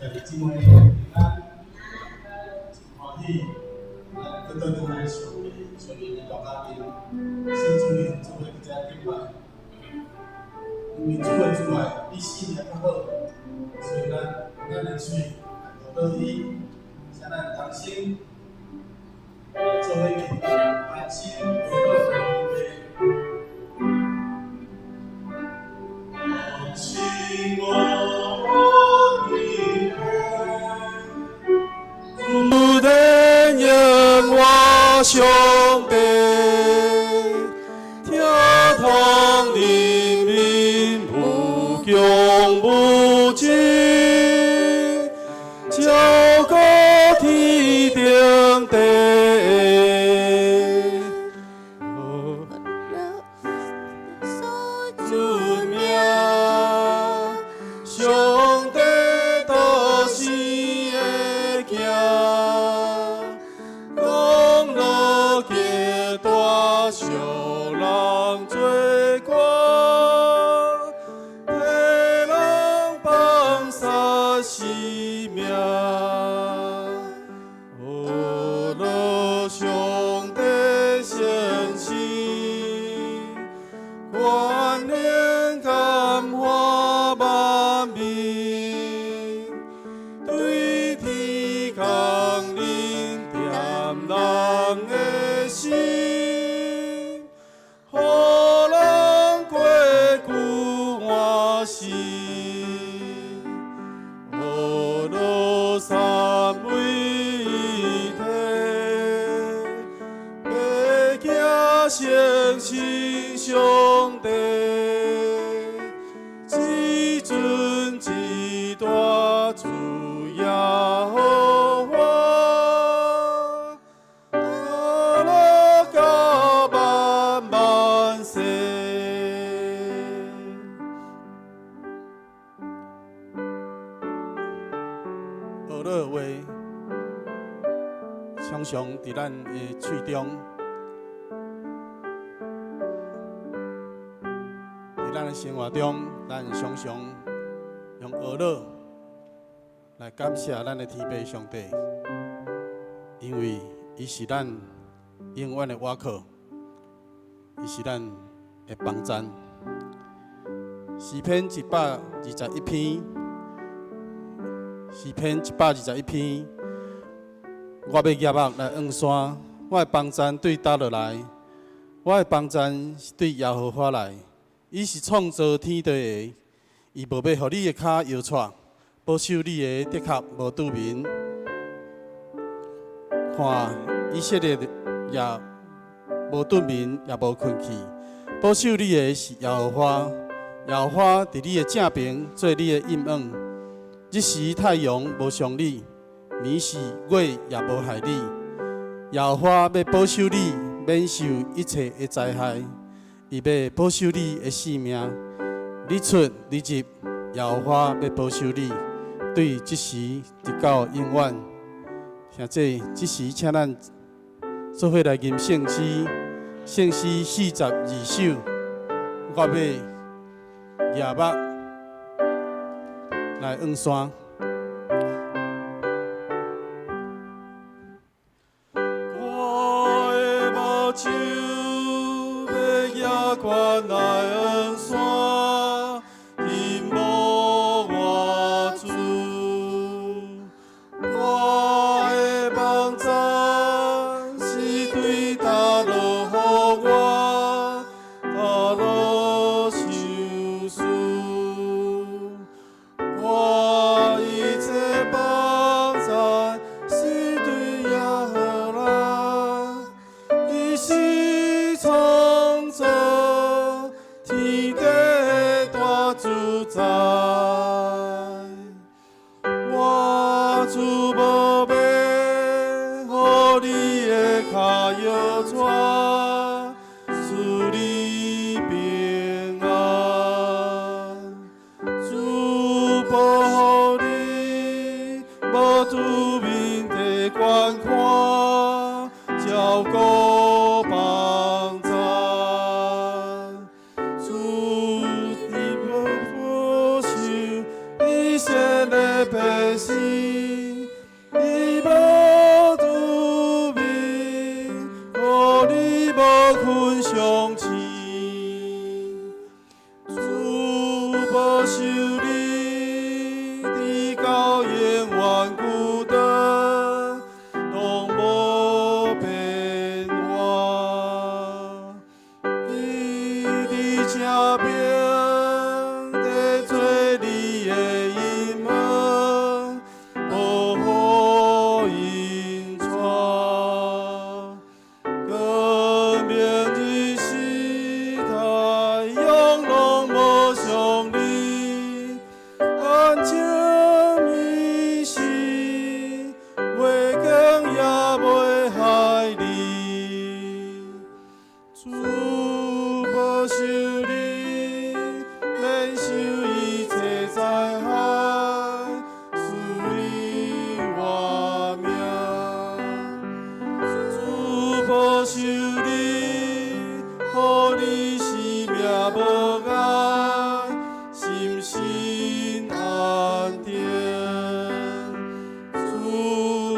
兄弟姊妹平安，真歡喜，咱閣倒轉來上帝上帝的大家庭，新主人做伙佇遮敬拜。因為主的慈愛比生命較好，所以咱用咱的喙來禱告伊，請咱同心來做伙敬拜，同心禱告，預備。親我的主的恩我上帝，天堂人民無窮無盡，超過天頂地。尊名，上帝大聖的行，功勞極大，小人做官，替人放殺性命。呵樂上帝聖旨，權能感化萬民，對天降臨恬人的心，予人過久安息。呵樂三位一體，欲行誠實上帝，至尊至大主耶和華，呵樂到萬萬世。呵樂話常常佇咱的喙中，佇咱的生活中，咱常常用呵樂來感謝咱的天父上帝，因為伊是咱永遠的倚靠，伊是咱的幫贊。詩篇121篇，詩篇一百二十一篇，我欲舉目來向山，我的幫贊對佗落來？我的幫贊是對耶和華來，伊是創造天地的，伊無欲予你的跤搖掣，保守你的的確無拄眠。看以色列也無拄眠，也無睏去，保守你的是耶和華，耶和華佇你的正爿做你的蔭影。日時太陽無傷你，暝時月也無害你。耶和華欲保守你，免受一切的災害，伊欲保守你的性命。日出日入，耶和華欲保守你，對這時直到永遠。現在這時，請咱做伙來吟聖詩，聖詩42首，我欲舉目來向山。我的目睭欲舉懸來向山，欣望我主。我的幫贊是對佗落予我，佗落賞賜。我一切幫贊是對耶和華，伊是創造天地大主宰。我主無欲予你的跤搖掣，賜你平安。主保護你，無拄眠的觀看，照顧幫贊。主的保守，以色列的百姓，伊無拄眠，予你無睏相飼。主保守你，直到永遠久長，攏無變換。伊佇正邊，在做你的蔭荫，無予𪜶掣。光明日時，太陽攏無傷你，安靜暝時，月光也袂害你。主保守你，免受一切災害，賜你活命。主保守你，予你生命無礙，心神安定。主欲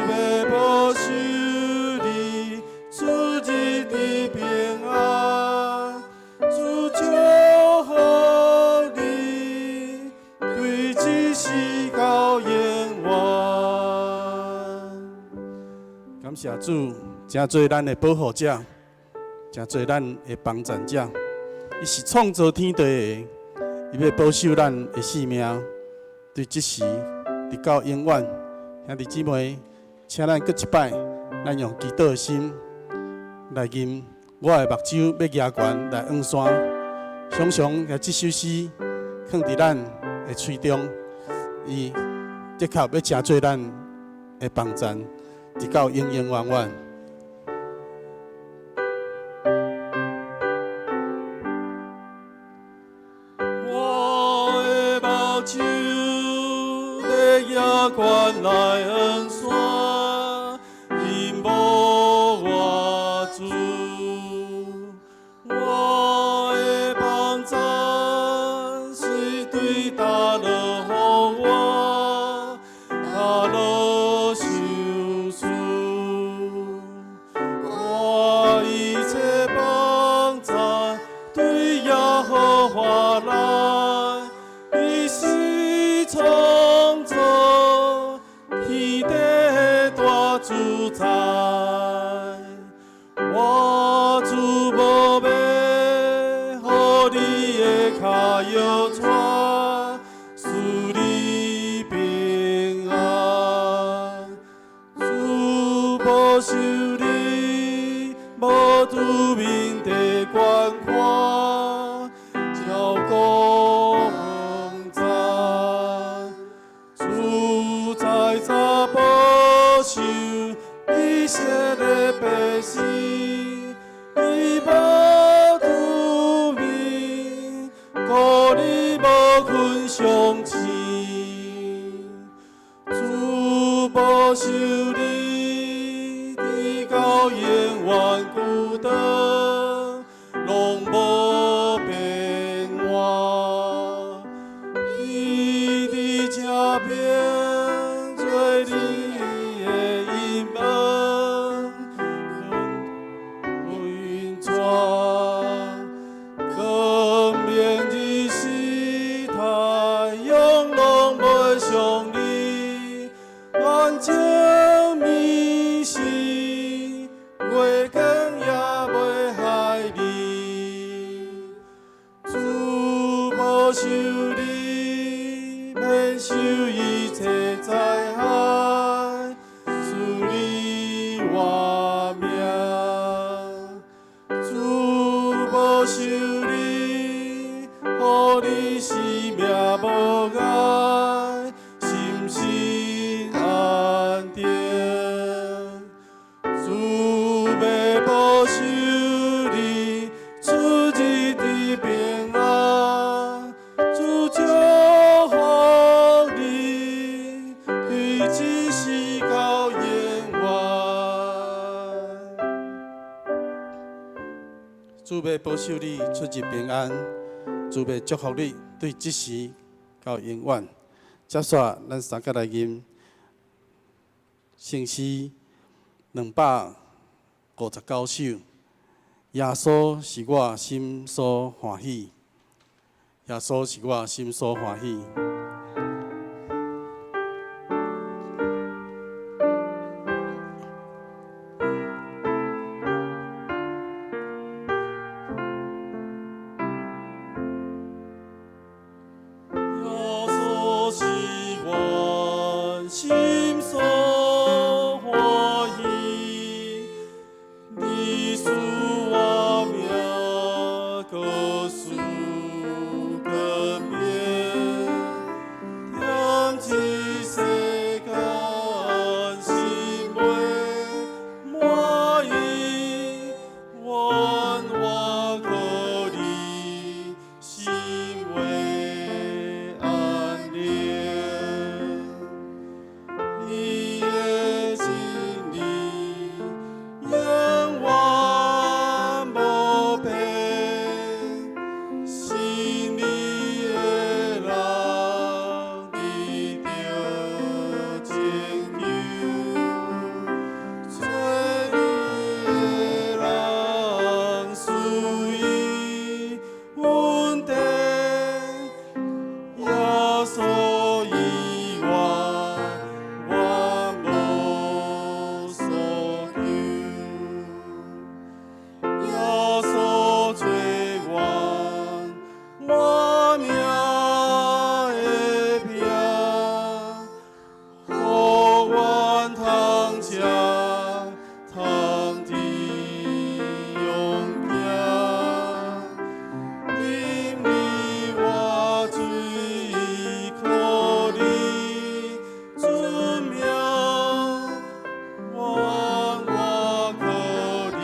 保守你，出入佇平安，主祝福你，對這時到永遠。感謝主，成做咱的保護者，成做咱的幫贊者。伊是創造天地的，伊欲保守咱的性命，對這時直到永遠。兄弟姊妹，請咱閣一擺，咱用祈禱的心來吟我的目睭欲舉懸來向山。想想這首詩囥佇咱的喙中，伊的確欲成做咱的幫贊，直到永永遠遠。我的目睭欲舉懸來向山，仰望我主。我的幫贊是對佗落予我，佗落受賜。我一切幫贊對耶和華來，伊是創造天地的大主宰。我主無欲予你的跤搖掣，賜你平安。主保守你，無拄眠地觀看，照顧防贊。主在早保守以色列百姓，伊無拄眠，予你無睏相飼。主保守你，直到永遠久長，攏無變換。伊佇正邊做你的蔭荫，運轉。光明日時，太陽攏袂傷你，安靜暝時，月光也袂害你。主保守你，免受一切災害，賜你活命。主保守你，予你生命無礙，心神安定。主欲保守你，出入佇平安，主祝福你，對這時到永遠。主欲保守你出入平安，主欲祝福你對這時到永遠。接煞咱三个來吟聖詩259首。耶穌是我心所歡喜，耶穌是我心所歡喜。耶穌是阮心所歡喜，你賜我命，閣賜冠冕，恬這世間心袂滿意，願我靠你心袂安寧。你的真理永遠無變，信你的人得著拯救，揣你的人賜伊恩典，耶穌以外，我無所求。耶穌做阮活命的餅，予阮通食，通得勇行。啉你活水，靠你尊名，願我靠你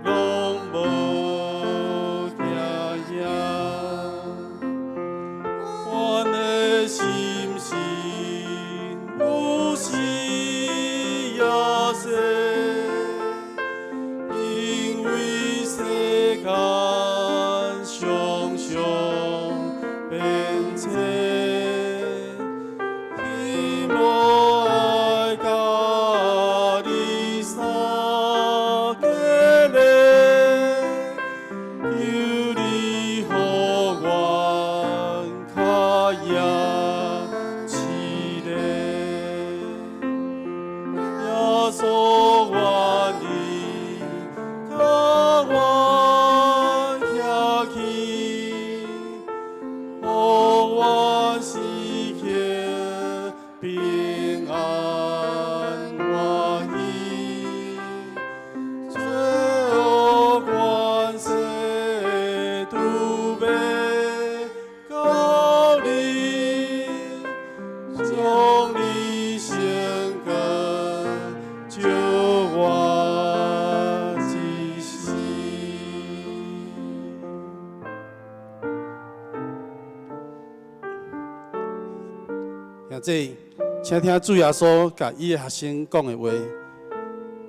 攏無驚嚇。阮的心是有時也說，因為世間常常變遷，希望愛佮你相結連，求你予阮較贏試煉。耶穌願你共阮徛起，予阮時刻平安歡喜。罪惡權勢都欲到你，將你聖光照我一生。兄弟，請聽主耶穌共伊的學生講的話，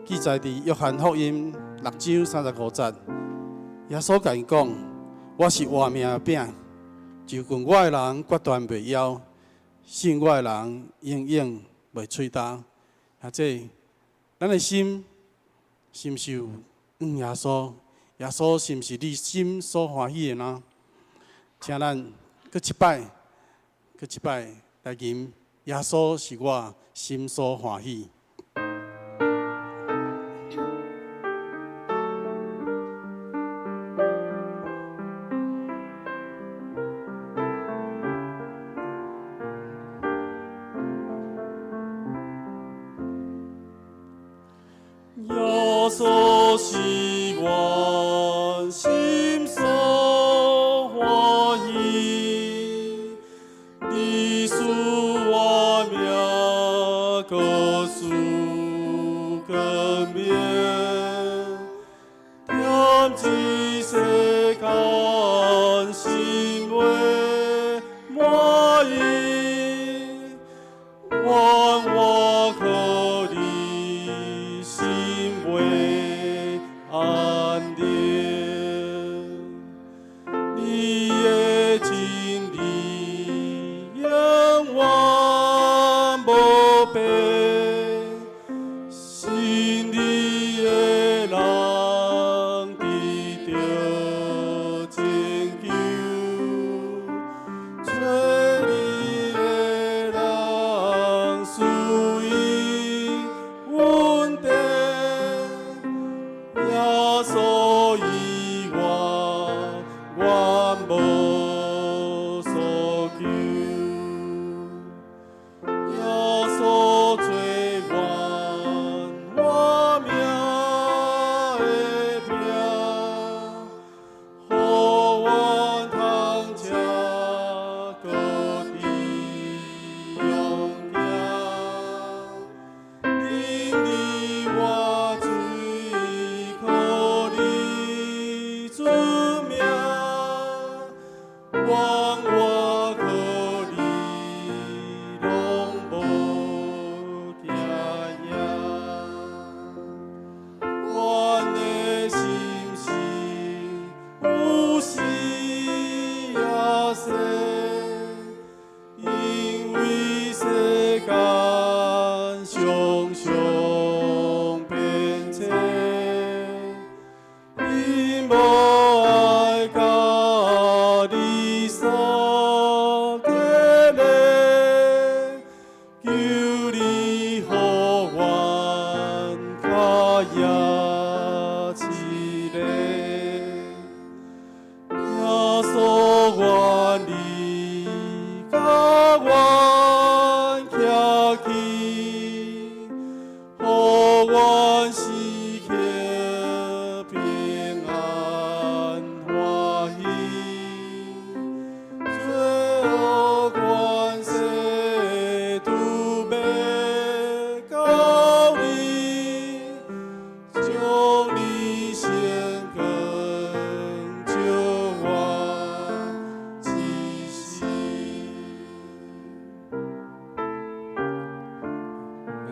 記載佇約翰福音6章35節。耶穌共𪜶講：我是活命的餅，就近我的人決斷袂枵，信我的人永遠袂喙焦。兄弟，咱的心是毋是有向耶穌？耶穌是毋是你心所歡喜的呢？請咱閣一擺，閣一擺來吟耶穌是我心所歡喜。耶穌是阮心所歡喜，你賜我命，閣賜冠冕，恬這世間心袂滿意，願我靠你心袂安寧。你的真理永遠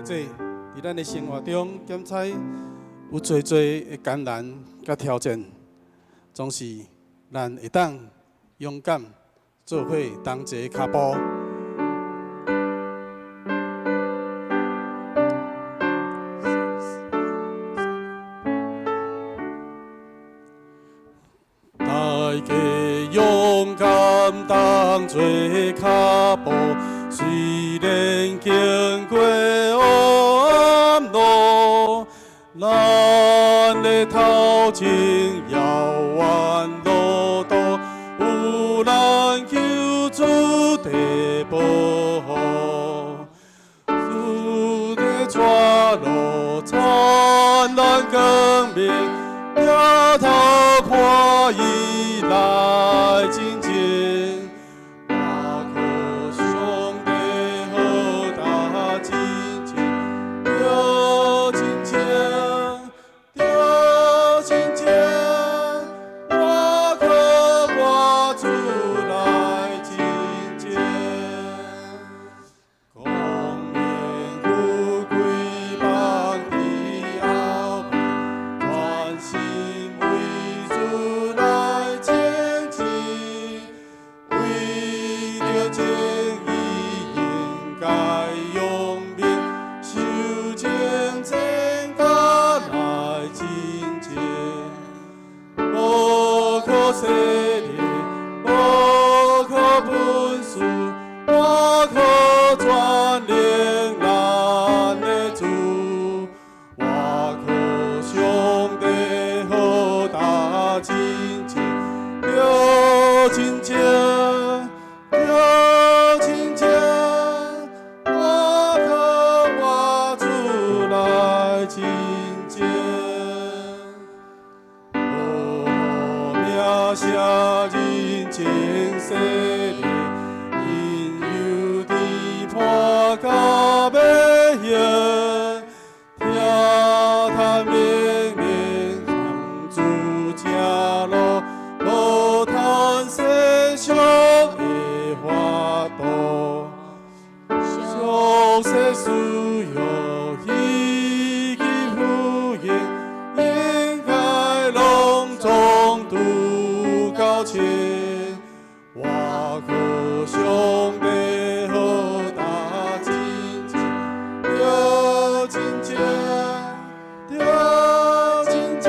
弟，佇咱的生活中，檢採有濟濟的艱難佮挑戰，總是咱會當勇敢做伙同齊跤步。大家勇敢同齊跤步，雖然經過黑暗路，咱的頭前遙遠路途，有咱救主的保護，主的帶路燦爛光明，抬頭看伊來親近。我靠上帝好大親近，著親像，著親像，我靠我主來親近。光明富貴放佇後面，專心為主來前進，為著正義應該勇勉，受征戰甲來親近。無靠勢力，無靠本事，我靠全能咱的主，我靠上帝好大親近，著親像，著親像，我靠我主來親近。無名聲人情勢力，引誘佇破到尾行，拆探命令，行主正路，無貪世俗的法度，俗世私欲希冀浮榮，應該攏總拄交清。我靠上帝好大親近，著親像，著親像，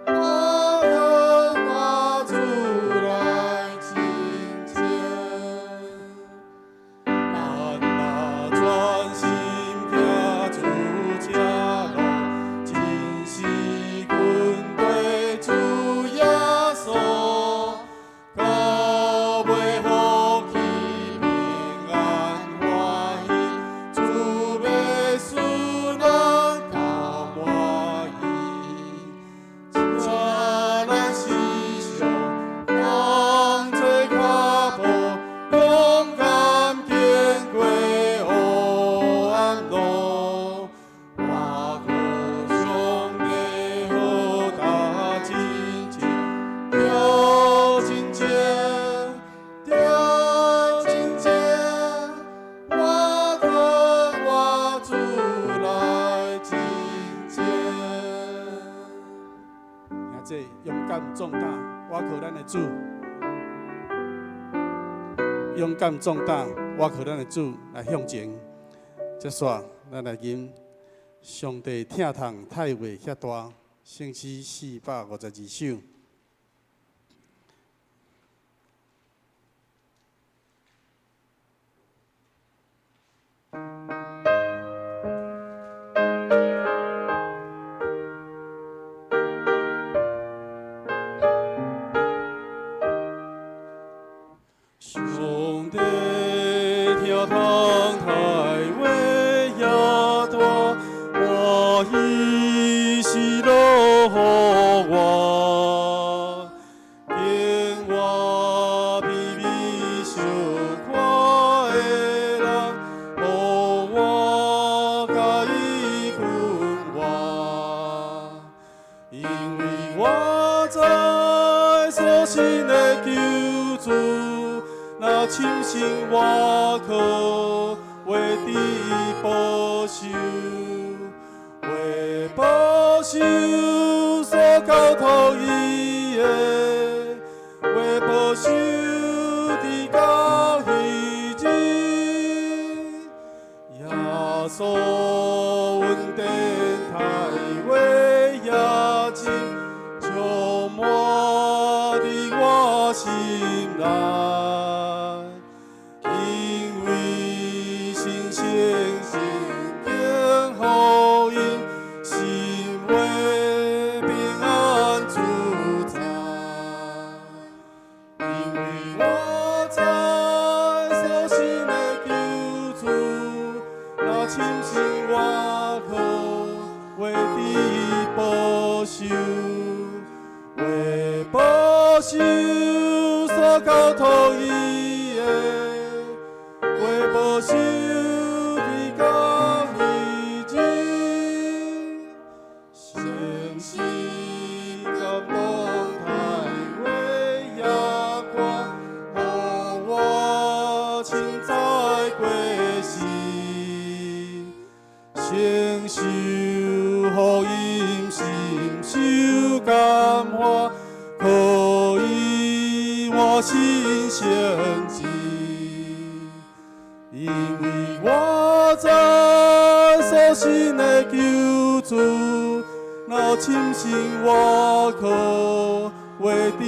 我靠我主來親近。咱若專心行主正路，真是跟隨主耶穌，到尾福氣平安歡喜，主欲使咱較滿意。請咱時常同齊跤步，勇敢經過黑暗路。我靠上帝好大親近，著親像，著親像，我靠我主來親近。兄弟勇敢壯膽，倚靠咱的主。勇敢壯膽，倚靠咱的主來向前。接續，咱來吟上帝疼痛太話遐大，聖詩452首。上帝疼痛太話遐大，歡喜喜樂予我，經我卑微小看的人，予我佮伊困活，因為我知所信的救主，若深信倚靠，話話佇保守，話保守所交託伊的，話保守直到彼日。耶穌恩典太話也真，充滿佇我心內。因為神聖聖經福音，神話平安自在。因為我知所信的救主，若深信倚靠，話佇保守，話保守所交託伊的，話保守直到彼日。誠實感動太話也看，予我凊知過時，承受福音深受感化，可以換新成治。因為我知所信的救主，若深信倚靠，話佇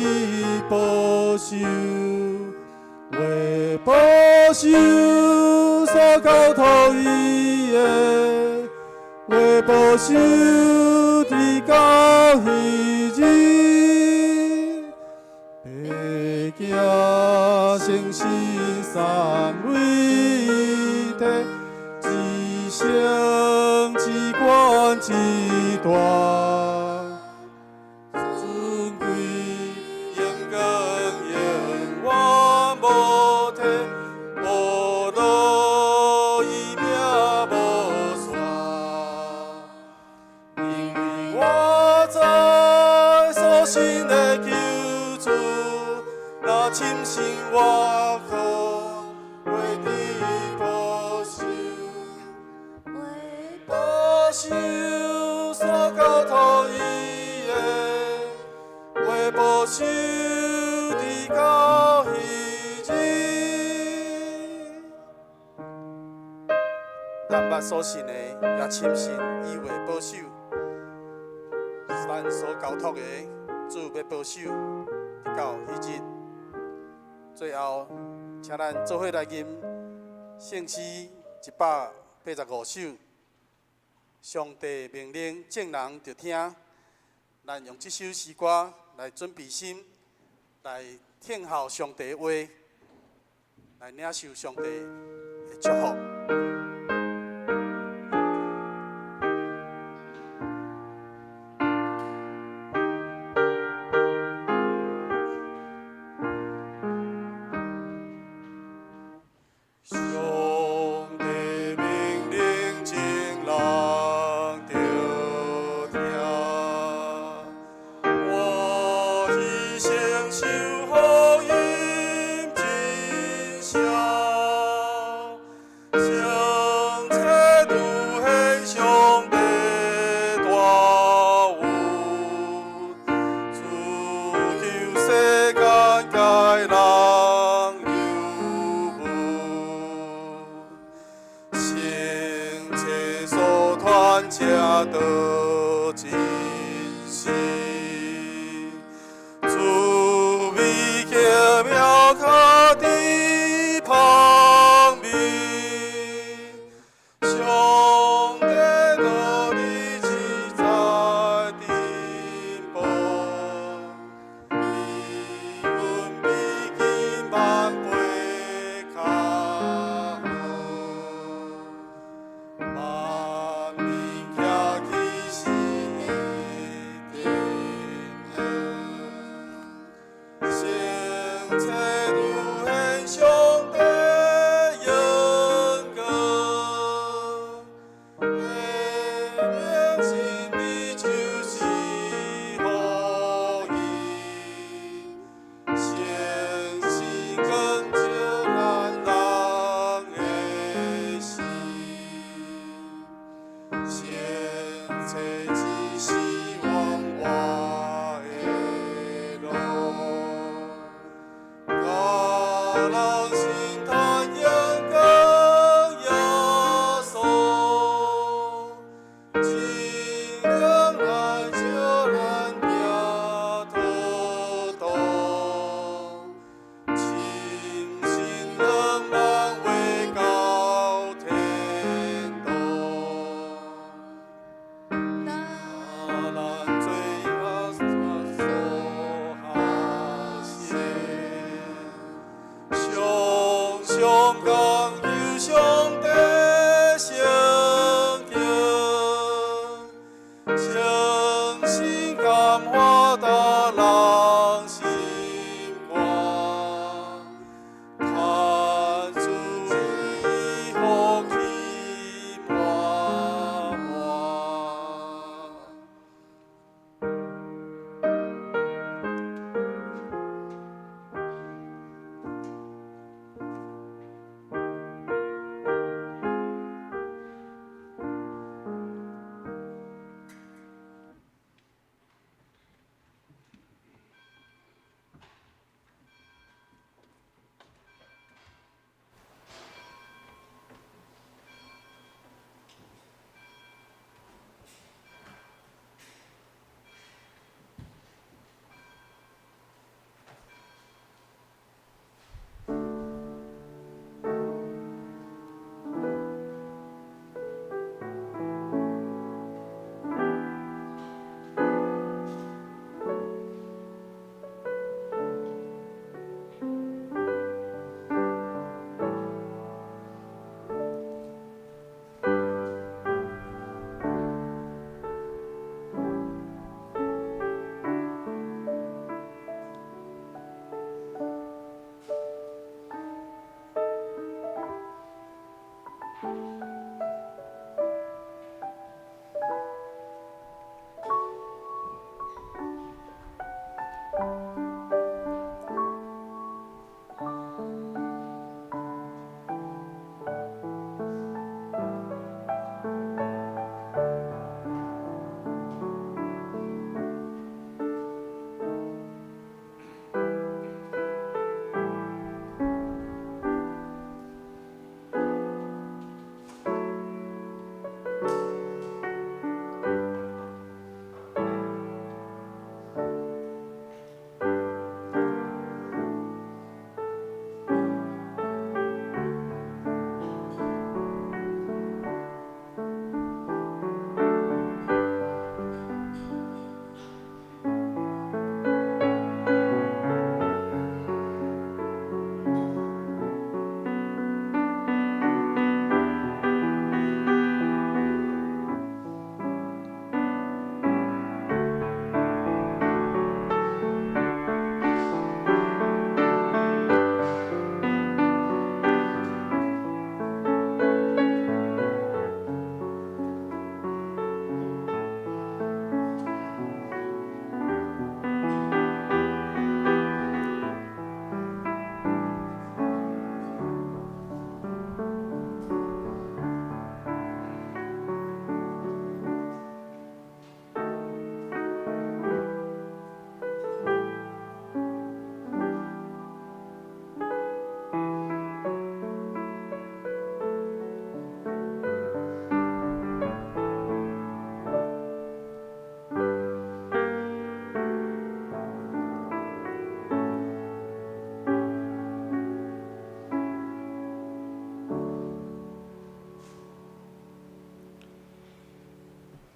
保守，話保守所交託伊的，話保守直到彼日。白行誠實三位一體，至聖至懸至大，尊貴榮光永遠無替，無落伊命無煞。因為我知所信的救主，若深信倚靠，話佇保守，話保守所交託伊的，話保守直到彼日。咱捌所信的，也深信伊會保守。咱所交託的，主欲保守，直到彼日。最後，請咱做伙來吟聖詩185首。上帝命令眾人著聽，咱用這首詩歌來準備心，來聽候上帝的話，來領受上帝的祝福。上帝命令眾人著聽，我一生受福音真相，聖冊凸顯上帝大有，主救世間該人有份。聖冊所傳正道真實，主美奇妙卡佇旁邊，上帝道理只在頂部，比銀比金萬倍較好。萬民徛起是的。講求上帝聖經，誠心感化達人心肝，嘆主伊福氣滿滿。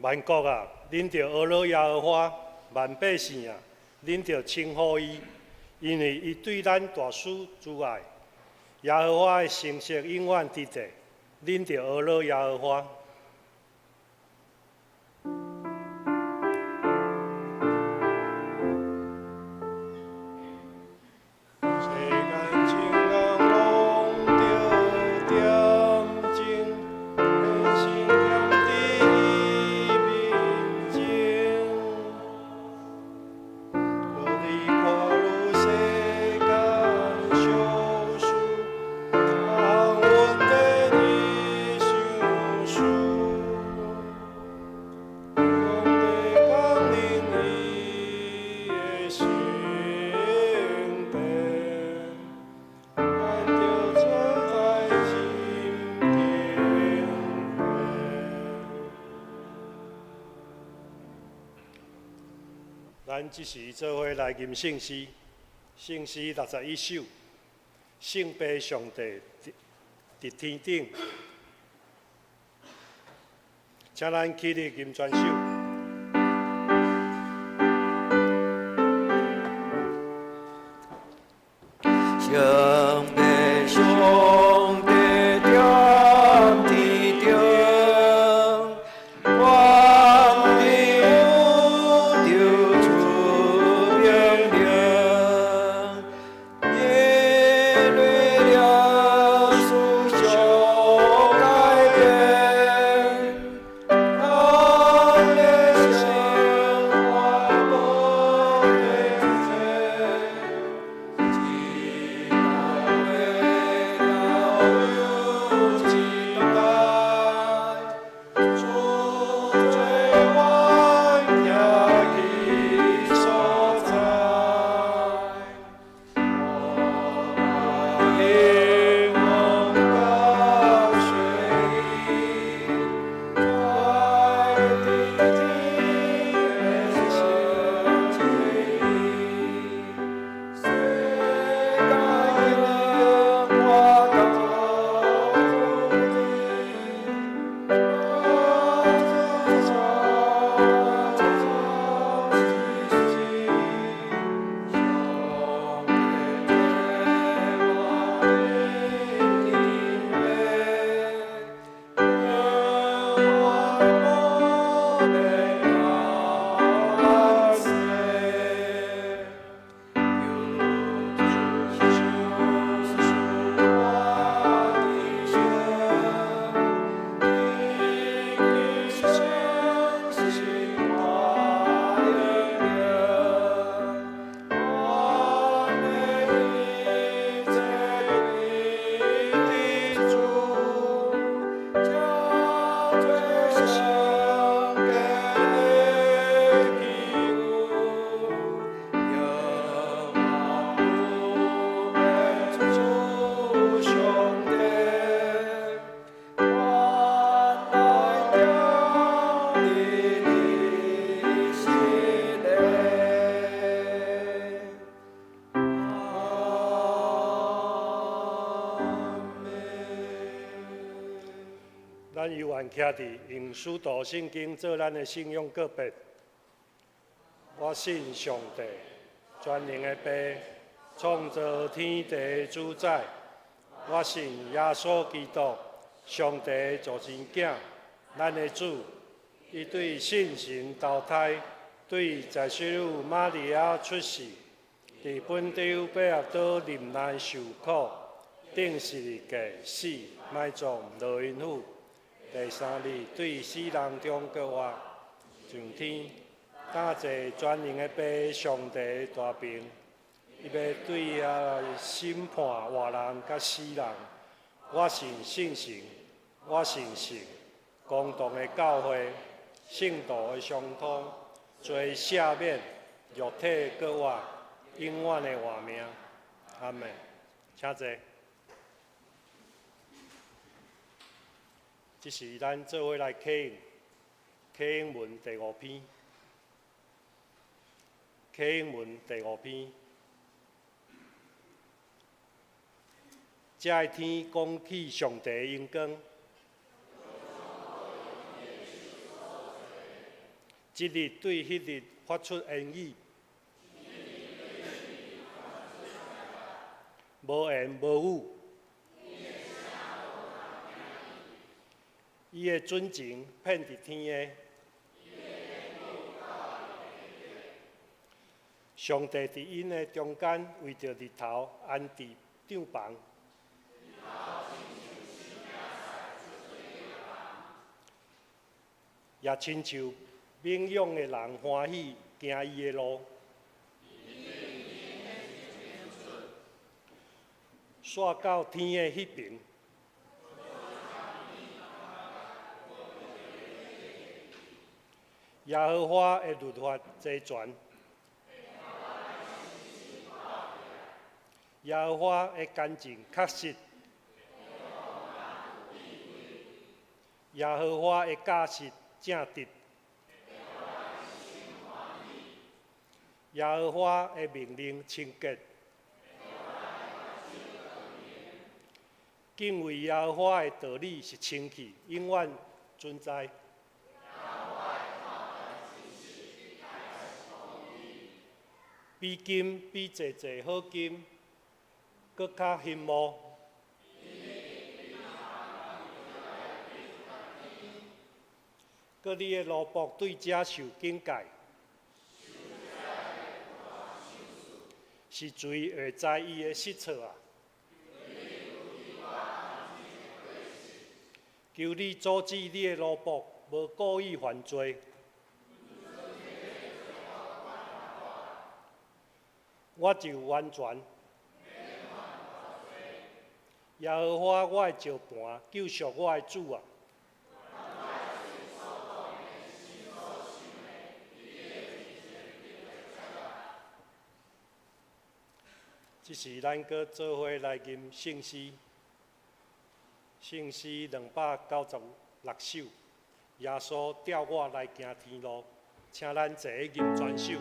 萬國啊，恁著呵咾耶和華；萬百姓啊，恁著稱呼伊，因為伊對咱大施慈愛。耶和華的誠實永遠佇地，恁著呵咾耶和華。世間情人攏著點鐘，獻身踮佇伊面前。予你看愈世間小事，幸運的你相思，攏在降臨伊的聖殿，咱著坐在心頂懸。咱這時做伙來吟聖詩，聖詩61首，聖父上帝佇天頂，請咱起立吟全首。聖父上帝有真大，主做阮徛起所在，我興旺到水里，在地天的聖地，世界我到土地。咱猶原徛佇用使徒信經做咱的信仰告白。我信上帝，全能的父，創造天地的主宰。我信耶穌基督，上帝的獨生囝，咱的主。伊對聖神投胎，對在聖女瑪利亞出世，佇本丟彼拉多忍難受苦，釘十字架死，埋葬落陰府。第三日對死人中復活，上天，搭坐全能的父上帝的大爿，伊欲對遐來審判活人佮死人。我信聖神，我信聖公同的教會，聖徒的相通，罪赦免，肉體復活，永遠的活命。阿們，請坐。這是咱做伙來啟應，啟應文第五篇，啟應文第五篇。這个天講起上帝的榮光，這日對彼日發出言語，無言無語。伊的準繩遍佇天的，上帝佇𪜶的中間為著日頭安置帳棚，也親像猛勇的人歡喜行伊的路，煞到天的彼爿。耶和華的律法齊全，耶和華的乾淨確實，耶和華的教訓正直，耶和華的命令清潔，敬畏耶和華的道理是清氣，永遠存在。比金比濟濟好金，閣較欣慕。閣你的奴僕對這受警戒，是誰會知伊的失措啊？求你阻止你的奴僕無故意犯罪。我就完全，耶和華我的石磐，救贖我的主啊！這時，咱閣做伙來吟聖詩，聖詩296首。耶穌帶我來行天路，請咱齊吟全首。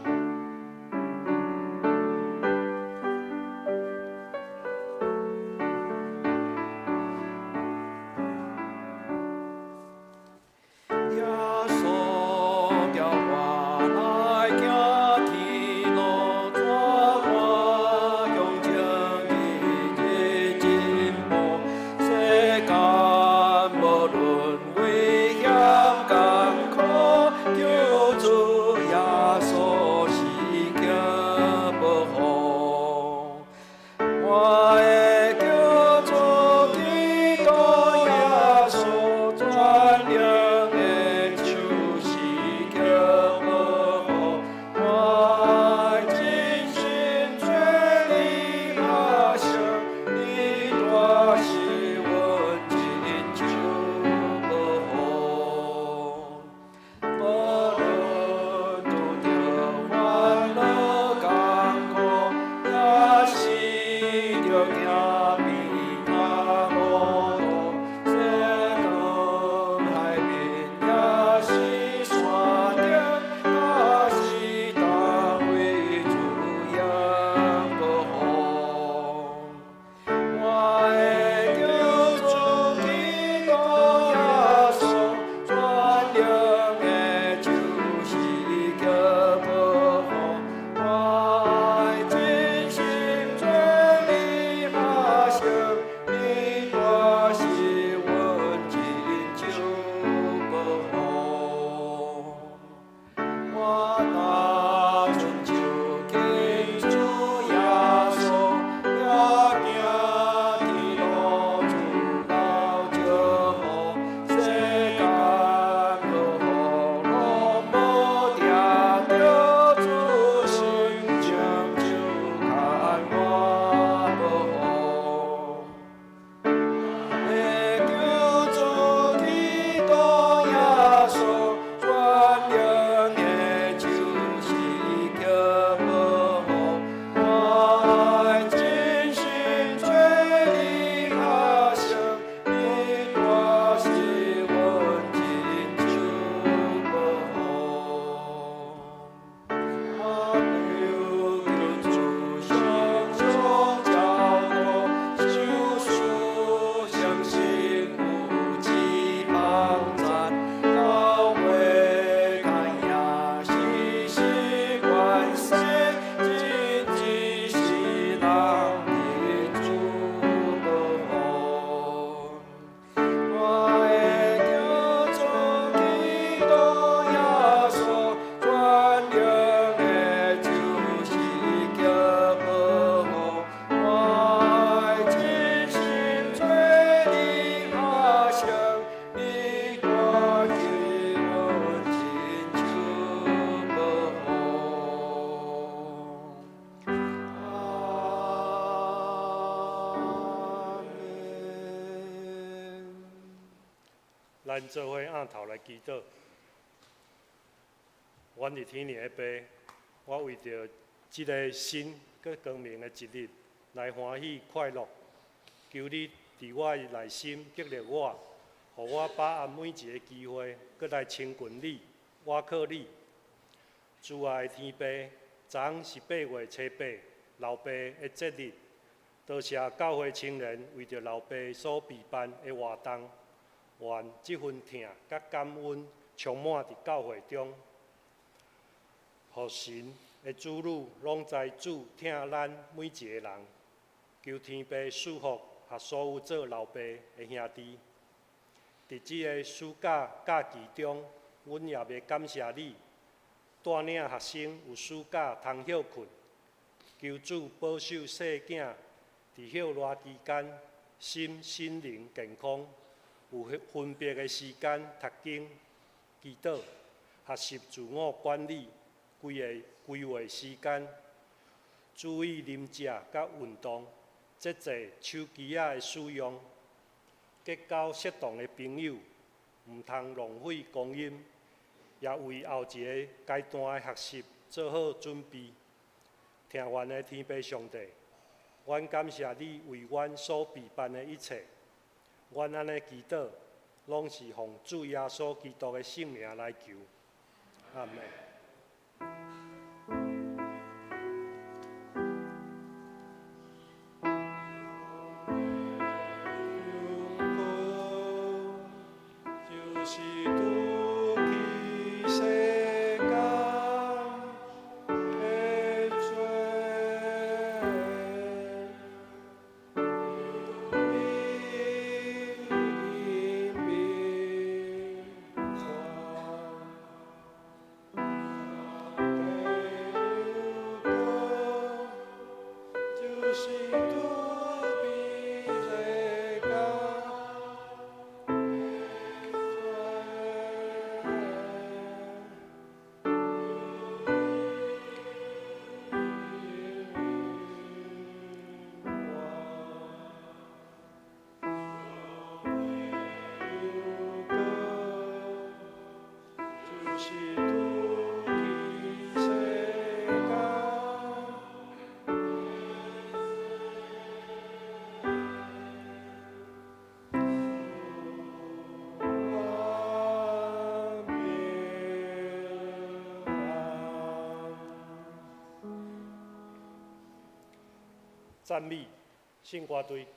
咱做伙仰頭來祈禱。阮佇天靈的父，我為著這个新閣光明的一日來歡喜快樂。求你佇我的內心激勵我，予我把握每一个機會，閣來親近你，倚靠你。慈愛的天父，昨昏是8月初8，老爸的節日。多謝教會青年為著老爸所備辦的活動。願這份疼佮感恩充滿佇教會中，予神的子女攏知主疼咱每一个人。求天父賜福予所有做老爸的兄弟。佇這个暑假假期中，阮也欲感謝你，帶領學生有暑假通歇睏。求主保守細囝佇歇熱期間，心身靈健康。有分別的時間讀經、祈禱、學習自我管理、規劃時間，注意啉食佮運動，節制手機仔的使用，結交適當的朋友，毋通浪費光陰，也為後一个階段的學習做好準備。疼阮的天父上帝，阮感謝你為阮所備辦的一切。阮按呢祈禱，攏是奉主耶穌基督的聖名來求。阿們。就是拄起世間的罪，你明就是拄比世間。就是拄起世間。平安。讚美聖歌隊。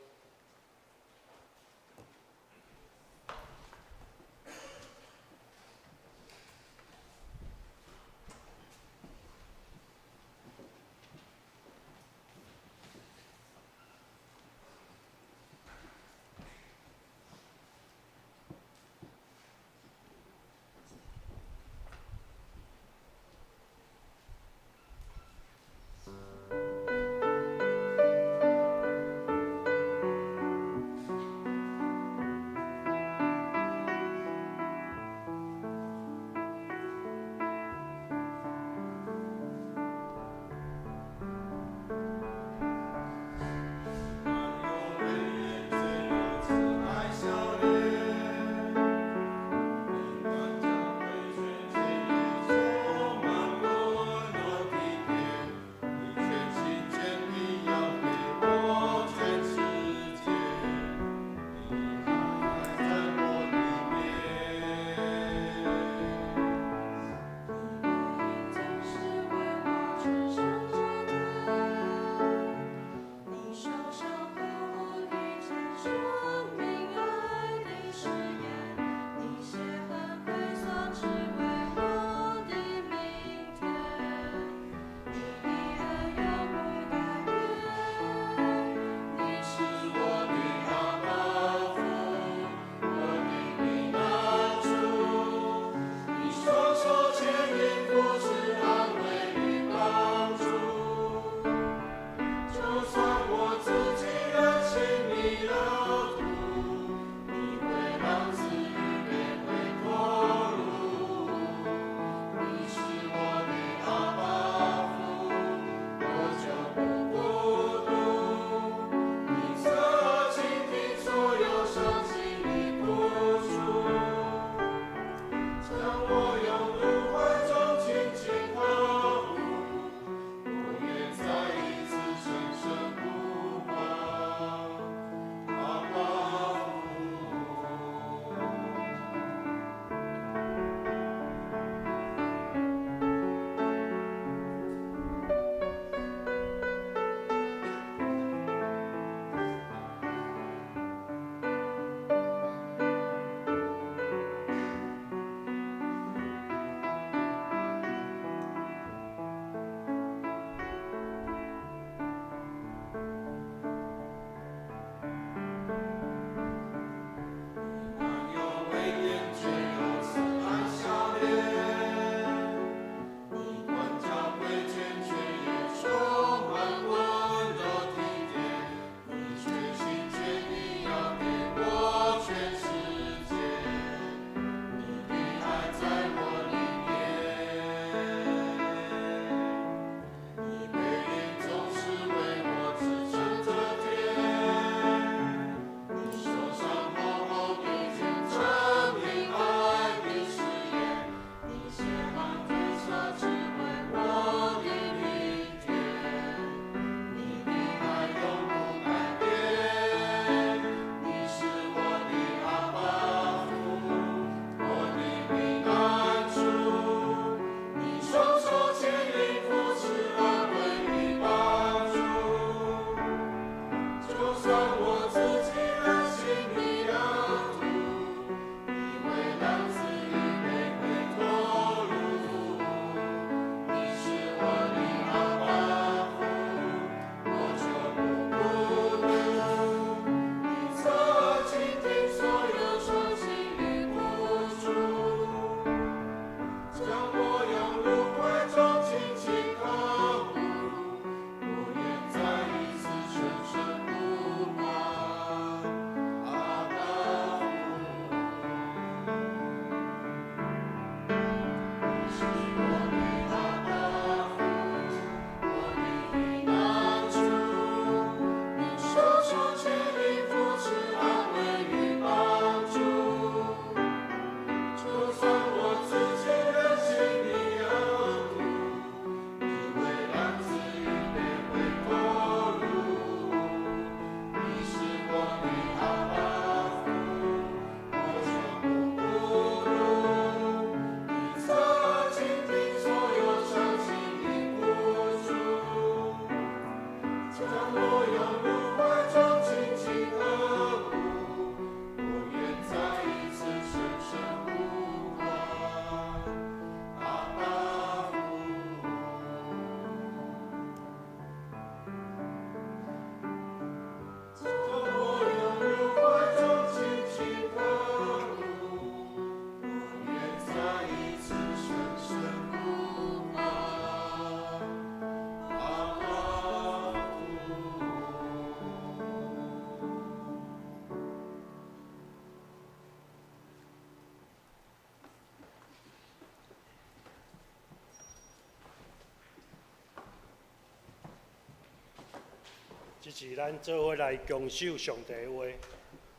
這次咱做伙來強守上帝的話，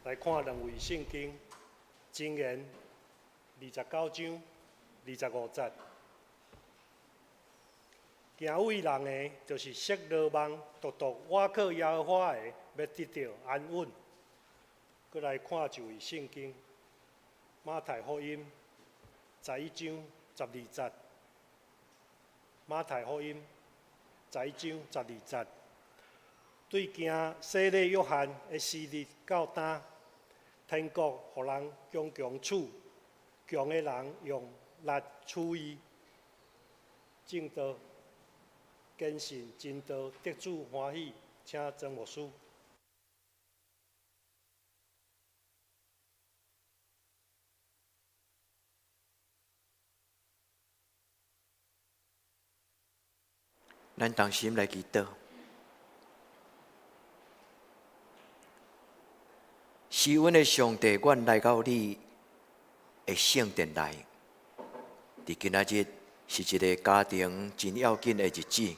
來看兩位聖經箴言29章25節。敬畏人的，就是設羅網，獨獨倚靠耶和華的，欲得著安穩。閣來看一位聖經，馬太福音11章12節。馬太福音11章12節，對經洗禮約翰的時日到今，天國予人強強取，強的人用力取伊。正道，堅信真道，得主歡喜，請曾牧師。咱同心來祈禱，是阮的上帝，阮來到你的聖殿內。佇今仔日是一个家庭真要緊的日子，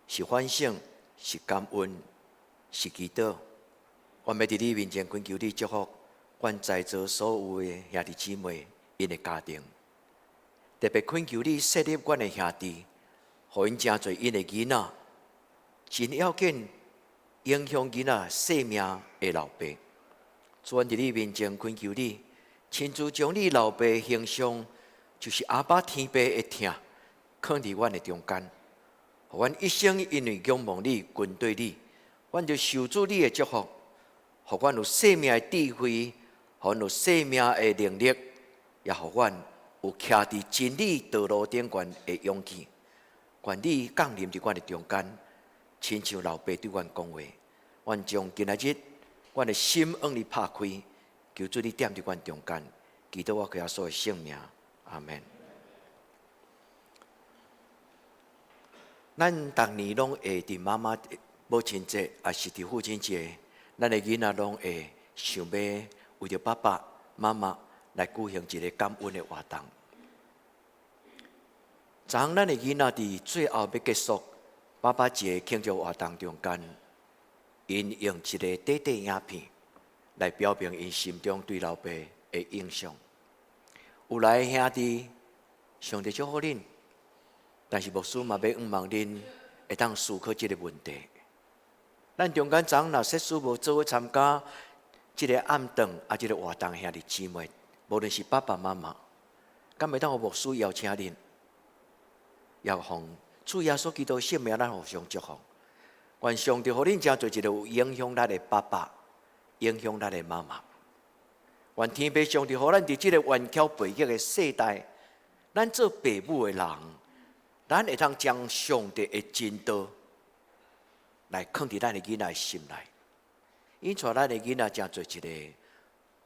是反省，是感恩，是祈禱。阮欲佇你面前懇求你祝福，阮在座所有的兄弟姊妹𪜶的家庭，特別懇求你設立阮的兄弟。予𪜶誠濟𪜶的囡仔，真要緊影響囡仔生命的老爸。主，阮佇你面前懇求你，親自將你老爸形象，就是阿爸天父的疼，囥佇阮的中間。予阮一生因為仰望你、跟隨你，阮就受主你的祝福，予阮有生命的智慧，予阮有生命的能力，也予阮有徛佇真理道路頂懸的勇氣。願你降臨佇阮的中間，親像老爸對阮講話。阮將今仔日阮的心向你拍開，求主你踮佇阮中間，祈禱我耶穌的聖名，阿們。咱逐年攏會佇媽媽母親節，抑是佇父親節，咱的囡仔攏會想欲為著爸爸媽媽來舉行一个感恩的活動。昨昏咱的囡仔佇最後欲結束爸爸節慶祝活動中間，𪜶用一个短短影片來表明𪜶心中對老爸的印象。有來的兄弟，上帝祝福恁，但是牧師嘛欲向望恁會當思考這个問題。咱中間昨昏若設使無做伙參加這个暗頓啊，這个活動兄弟姊妹，無論是爸爸媽媽，敢會當予牧師邀請恁？也奉主耶穌基督聖名，咱互相祝福。願上帝予恁成做一个有影響力的爸爸，影響力的媽媽。願天父上帝予咱佇這个頑強背逆的世代，咱做爸母的人，咱會當將上帝的真道來囥佇咱的囡仔的心內，𪜶帶咱的囡仔成做一个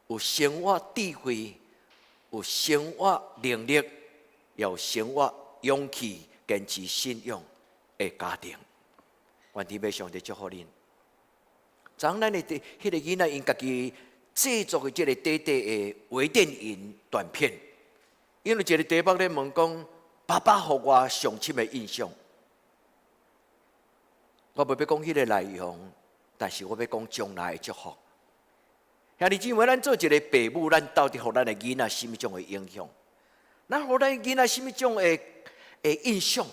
有生活智慧、有生活能力、也有生活勇氣、堅持信仰的家庭。願天父上帝祝福恁。昨昏咱的彼个囡仔，𪜶家己製作的這个短短的微電影短片，因為一个題目咧問講：爸爸予我上深的印象。我袂欲講彼个內容，但是我欲講將來的祝福。兄弟姊妹，咱做一个爸母，咱到底予咱的囡仔啥物種的影響？咱予咱囡仔啥物種的的印象？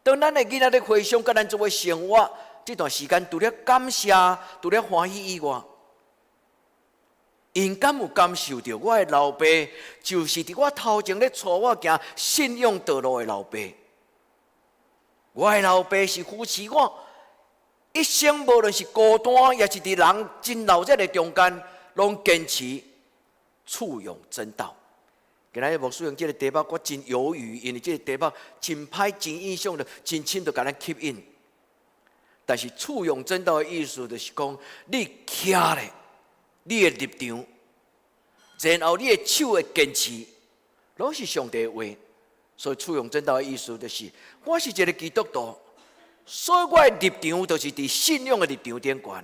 當咱的囡仔咧回想佮咱做伙生活這段時間，除了感謝、除了歡喜以外，𪜶敢有感受著我的老爸就是佇我頭前咧帶我行信仰道路的老爸？我的老爸是扶持我一生，無論是孤單，抑是佇人真鬧熱的中間，攏堅持處用真道。今仔日牧師用這个題目，我真猶豫，因為這个題目真歹、真印象的，真深，就共咱吸引。但是處用真道的意思，就是講你徛咧，你的立場，然後你的手會堅持，攏是上帝的話。所以處用真道的意思，就是我是一个基督徒，所以我的立場就是佇信仰的立場頂懸。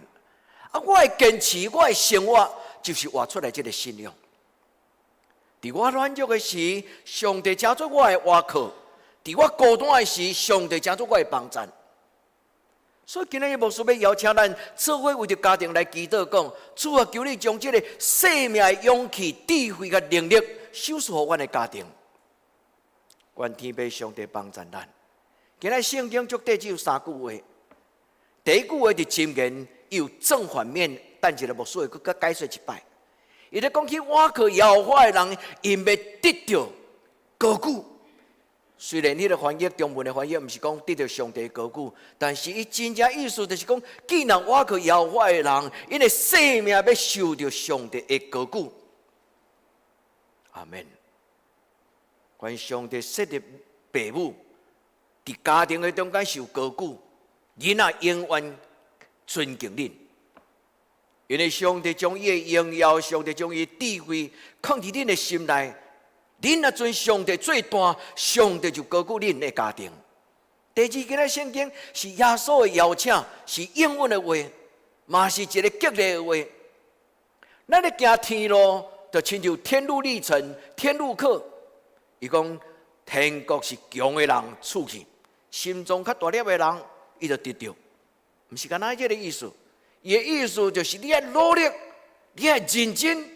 啊，我的堅持，我的生活，就是活出來這个信仰。佇我軟弱的時，上帝成做我的倚靠；佇我孤單的時，上帝成做我的幫贊。所以今仔日牧師欲邀請咱做伙為著家庭來祈禱，講主啊，求你將這个生命的勇氣、智慧佮能力，賞賜予阮的家庭。願天父上帝幫贊咱。今仔聖經足短只有三句話。第一句話佇箴言有正反面，等一下牧師會閣閣解說一擺。伊咧講起倚靠耶和華的人，𪜶欲得著高舉。雖然彼个翻譯中文的翻譯毋是講得著上帝高舉，但是伊真正意思就是講，既然倚靠耶和華的人，𪜶的生命欲受著上帝的高舉。阿門。願上帝設立父母佇家庭的中間受高舉，囡仔永遠尊敬恁，因為上帝將伊的榮耀，上帝將伊的智慧囥佇恁的心內。恁若尊上帝做大，上帝就高舉恁的家庭。第二，今仔聖經是耶穌的邀請，是應允的話，嘛是一个激勵的話。咱咧行天路，就親像天路歷程、天路客。伊講天國是強的人出去，心臟較大粒的人，伊就得著。毋是干焦這个意思，伊的意思就是你愛努力，你愛認真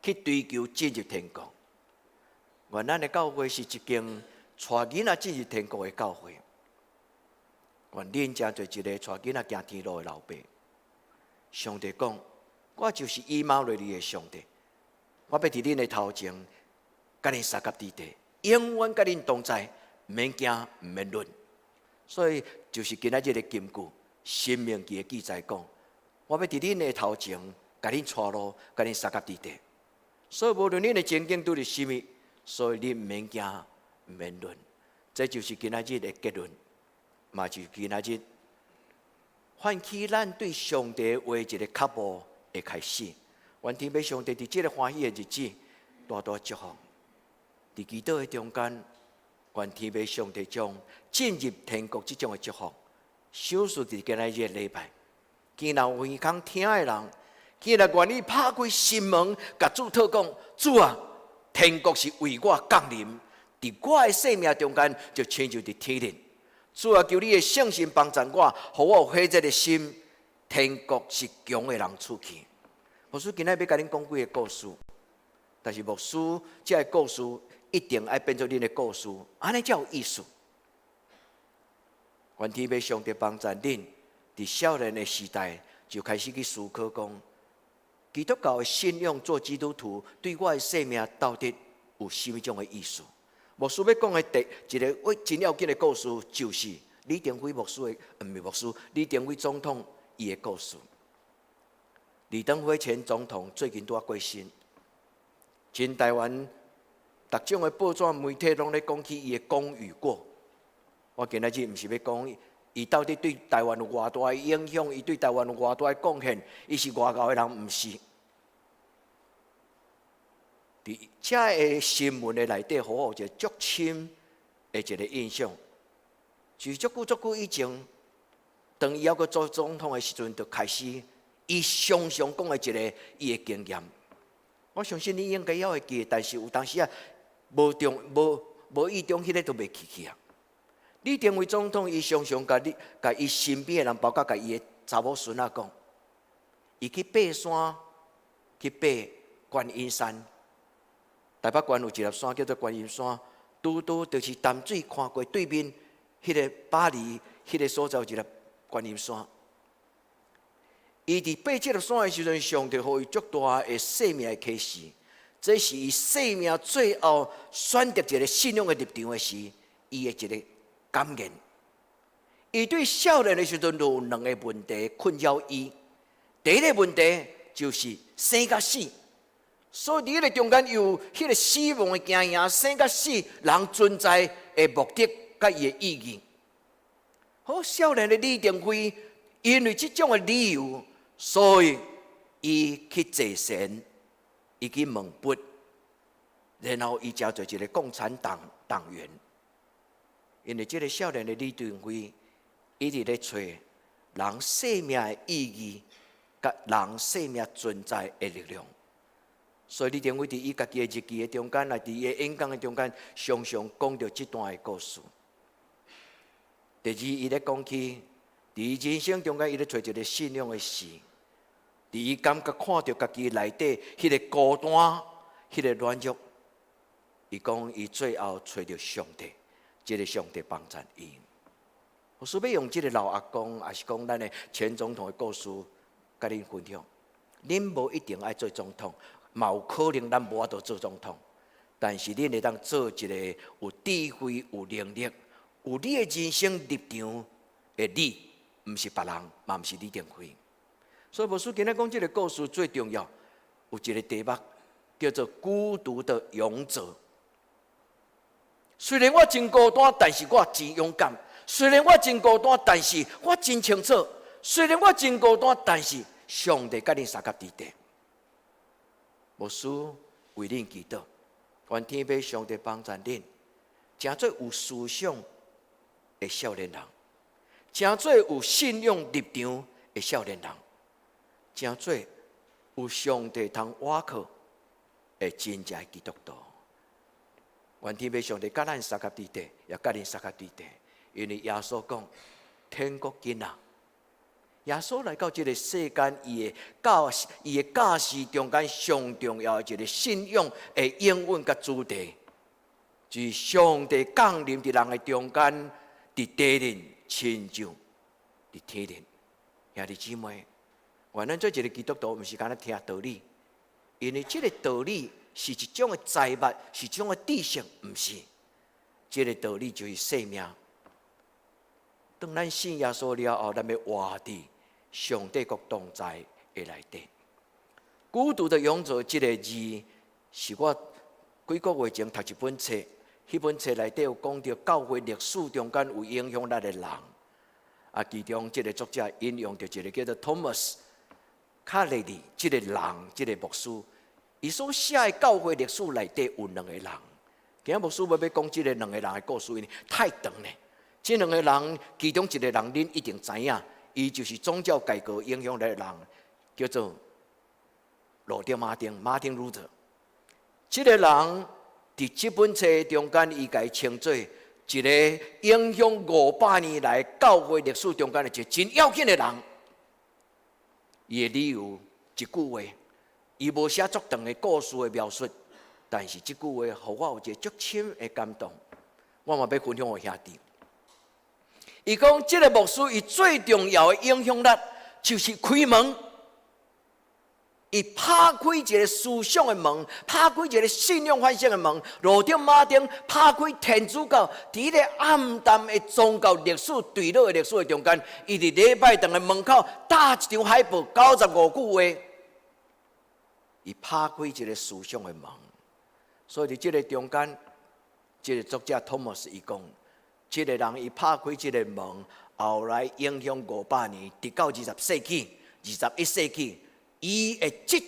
去追求進入天國。願咱的教會是一間帶囡仔進入天國的教會。願恁成做一個帶囡仔行天路的老爸。上帝講，我就是以馬內利的上帝，我欲佇恁的頭前，佮恁相佮佇地，永遠佮恁同在，毋免驚，毋免論。所以就是今仔日的金句，申命記的記載講，我欲佇恁的頭前，共恁帶路，共恁相佮佇地。所以無論恁的情境拄著啥物，所以你毋免驚，毋免論。這就是今仔日的結論，嘛就是今仔日喚起咱對上帝話一个渴慕的開始。願天父上帝佇這个歡喜的日子，大大祝福。佇祈禱的中間，願天父上帝將進入天國這種的祝福，賞賜佇今仔日的禮拜。既然有耳孔聽的人，既然願意拍開心門，共主禱講：主啊，天國是為我降臨，佇我的生命中間，就親像佇天頂。主啊，求你的聖神幫助我，予我有火熱的心。天國是強的人出去。牧師今仔欲共恁講幾个故事，但是牧師這个故事一定愛變做恁的故事，按呢才有意思。願天父上帝幫助恁，佇少年的時代就開始去思考講，基督教的信仰做基督徒，對我的生命到底有啥物種的意思？牧師欲講的第一个我真要緊的故事，就是李登輝牧師的，毋是牧師，李登輝總統伊的故事。李登輝前總統最近拄仔過身，全台灣逐種的報紙媒體攏咧講起伊的功與過。我今仔日毋是欲講伊到底對台灣有偌大的影響，伊對台灣有偌大的貢獻，伊是偌𠢕的人，毋是。佇遮个新聞的內底，予我有一个足深的一个印象，就是足久足久以前，當伊猶閣做總統的時陣，就開始伊常常講的一个伊的經驗。我相信你應該猶會記得，但是有當時啊，無中無無意中彼个都袂記起啊。李登輝總統伊常常共你、共伊身邊的人，包括共伊的查某孫仔講，伊去爬山，去爬觀音山。台北縣有一粒山叫做觀音山，拄拄就是淡水看過對面彼个巴黎彼个所在有一粒觀音山。伊佇爬這粒山的時陣，上帝予伊足大的生命的啟示。這是伊生命最後選擇一个信仰的立場的時，伊的一个感言。伊對少年的時陣有兩个問題困擾伊。第一个問題就是生佮死。所以佇彼个中間有彼个死亡的經驗，生佮死人存在的目的佮伊的意義。好，少年的李登輝因為這種的理由，所以伊去坐禪，伊去問佛，然後伊成做一个共產黨黨員。因為這个少年的李登輝一直咧揣人生命的意義，佮人生命存在的力量。所以李登輝佇伊家己的日記的中間，來佇伊的演講的中間，常常講著這段的故事。第二，伊咧講起佇人生中間，伊咧揣一个信仰的死。佇伊感覺看著家己內底彼个孤單、彼个軟弱，伊講伊最後揣著上帝，這个上帝幫贊伊。牧師欲用這个老阿公，抑是講咱的前總統的故事，共恁分享。恁無一定愛做總統，嘛有可能咱無法度做總統，但是恁會當做一个有智慧、有能力、有你的人生立場的你，毋是別人，嘛毋是李登輝。所以牧師今仔講這个故事最重要，有一个題目叫做《孤獨的勇者》。雖然我真孤單，但是我真勇敢；雖然我真孤單，但是我真清楚；雖然我真孤單，但是上帝佮恁相佮佇底。牧師為恁祈禱，願天父上帝幫贊恁，成做有思想的少年人，成做有信仰立場的少年人，成做有上帝通倚靠的真正的基督徒。願天父上帝佮咱相佮佇底，也佮恁相佮佇底。因為耶穌講天國近啊！耶穌來到這个世間，伊的教示中間上重要的一个信仰的應允佮主題，就是上帝降臨佇人的中間，佇地面親像佇天頂。兄弟姊妹，願咱做一个基督徒，毋是干焦聽道理，因為這个道理是一種的財物，是一種的知識，毋是。這个道理就是生命。當咱信耶穌了後，咱欲活佇上帝國同在的內底。孤獨的勇者這个字，是我幾個月前讀一本冊，彼本冊內底有講著教會歷史中間有影響力的人。啊，其中這个作者引用著一个叫做 Thomas 卡雷利這个人，這个牧師，伊所寫的教會歷史內底有兩个人。今仔牧師無欲講這个兩个人的故事，因為太長咧。這兩个人，其中一个人恁一定知影，伊就是宗教改革影響力的人，叫做路德馬丁（馬丁路德）。這个人佇這本冊中間，伊共伊稱做一个影響500年來教會歷史中間的一个真要緊的人。伊的理由一句話，伊無寫足長的故事的描述，但是這句話予我有一个足深的感動，我嘛欲分享予兄弟。伊講，這个牧師伊最重要的影響力就是開門，伊拍開一个思想的門，拍開一个信仰反省的門。路德馬丁拍開天主教佇彼个暗淡的宗教歷史墜落的歷史的中間，伊佇禮拜堂的門口貼一張海報，95句話，伊拍開一个思想的門。所以佇這个中間，這个作者托馬斯伊講，這个人伊拍開這个門，後來影響五百年，直到20世紀、21世紀，伊的這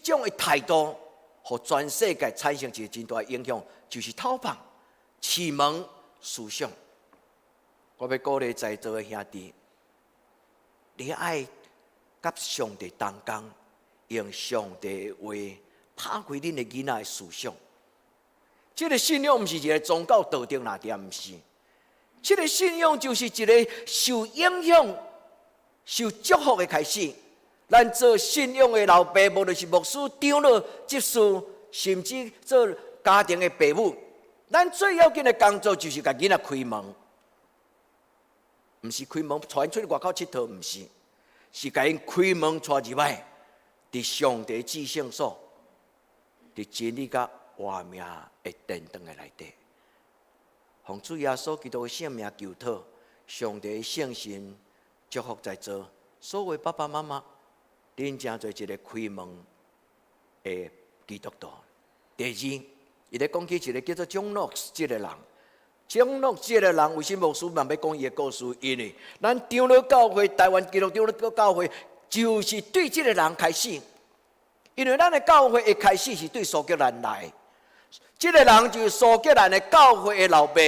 種的態度，予全世界產生一个真大的影響，就是透放、啟蒙思想。我欲鼓勵在座的兄弟，你愛佮上帝同工，用上帝的話拍開恁的囡仔的思想。這個信仰毋是一个宗教道德那點，毋是。這个信仰就是一个受影響、受祝福的開始。咱做信仰的老爸，無論是牧師、長老、執事，甚至做家庭的爸母，咱最要緊的工作就是共囡仔開門，毋是開門帶𪜶出去外口𨑨迌，毋是，是共𪜶開門帶入來，佇上帝至聖所，佇真理佮活命的殿堂的內底，奉主耶穌基督的聖名求禱，上帝的聖神祝福在座所有爸爸媽媽，恁成做一个開門的基督徒。第二，伊咧講起一个叫做 John Knox 這个人，John Knox 這个人為啥物牧師嘛欲講伊的故事？因為咱長老教會、台灣基督長老教會，就是對這个人開始。因為咱的教會的開始是對蘇格蘭來，這个人就是蘇格蘭的教會的老爸。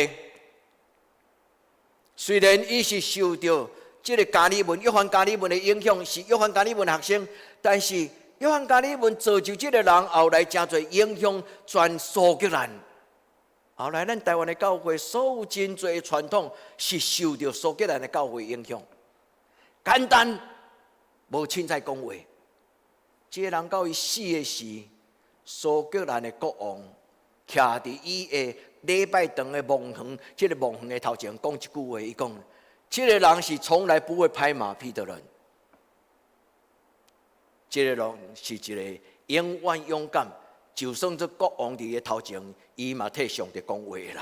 雖然伊是受著這个加爾文、約翰加爾文的影響，是約翰加爾文的學生，但是約翰加爾文造就這个人，後來誠濟影響全蘇格蘭。後來咱台灣的教會所有真濟傳統是受著蘇格蘭的教會影響。簡單，無凊彩講話。這个人到伊死的時，蘇格蘭的國王徛佇伊的禮拜堂的墓園，這個墓園的頭前講一句話，伊講：這个人是從來不會拍馬屁的人。這个人是一個永遠勇敢，就算做國王佇伊的頭前，伊嘛替上帝講話的人。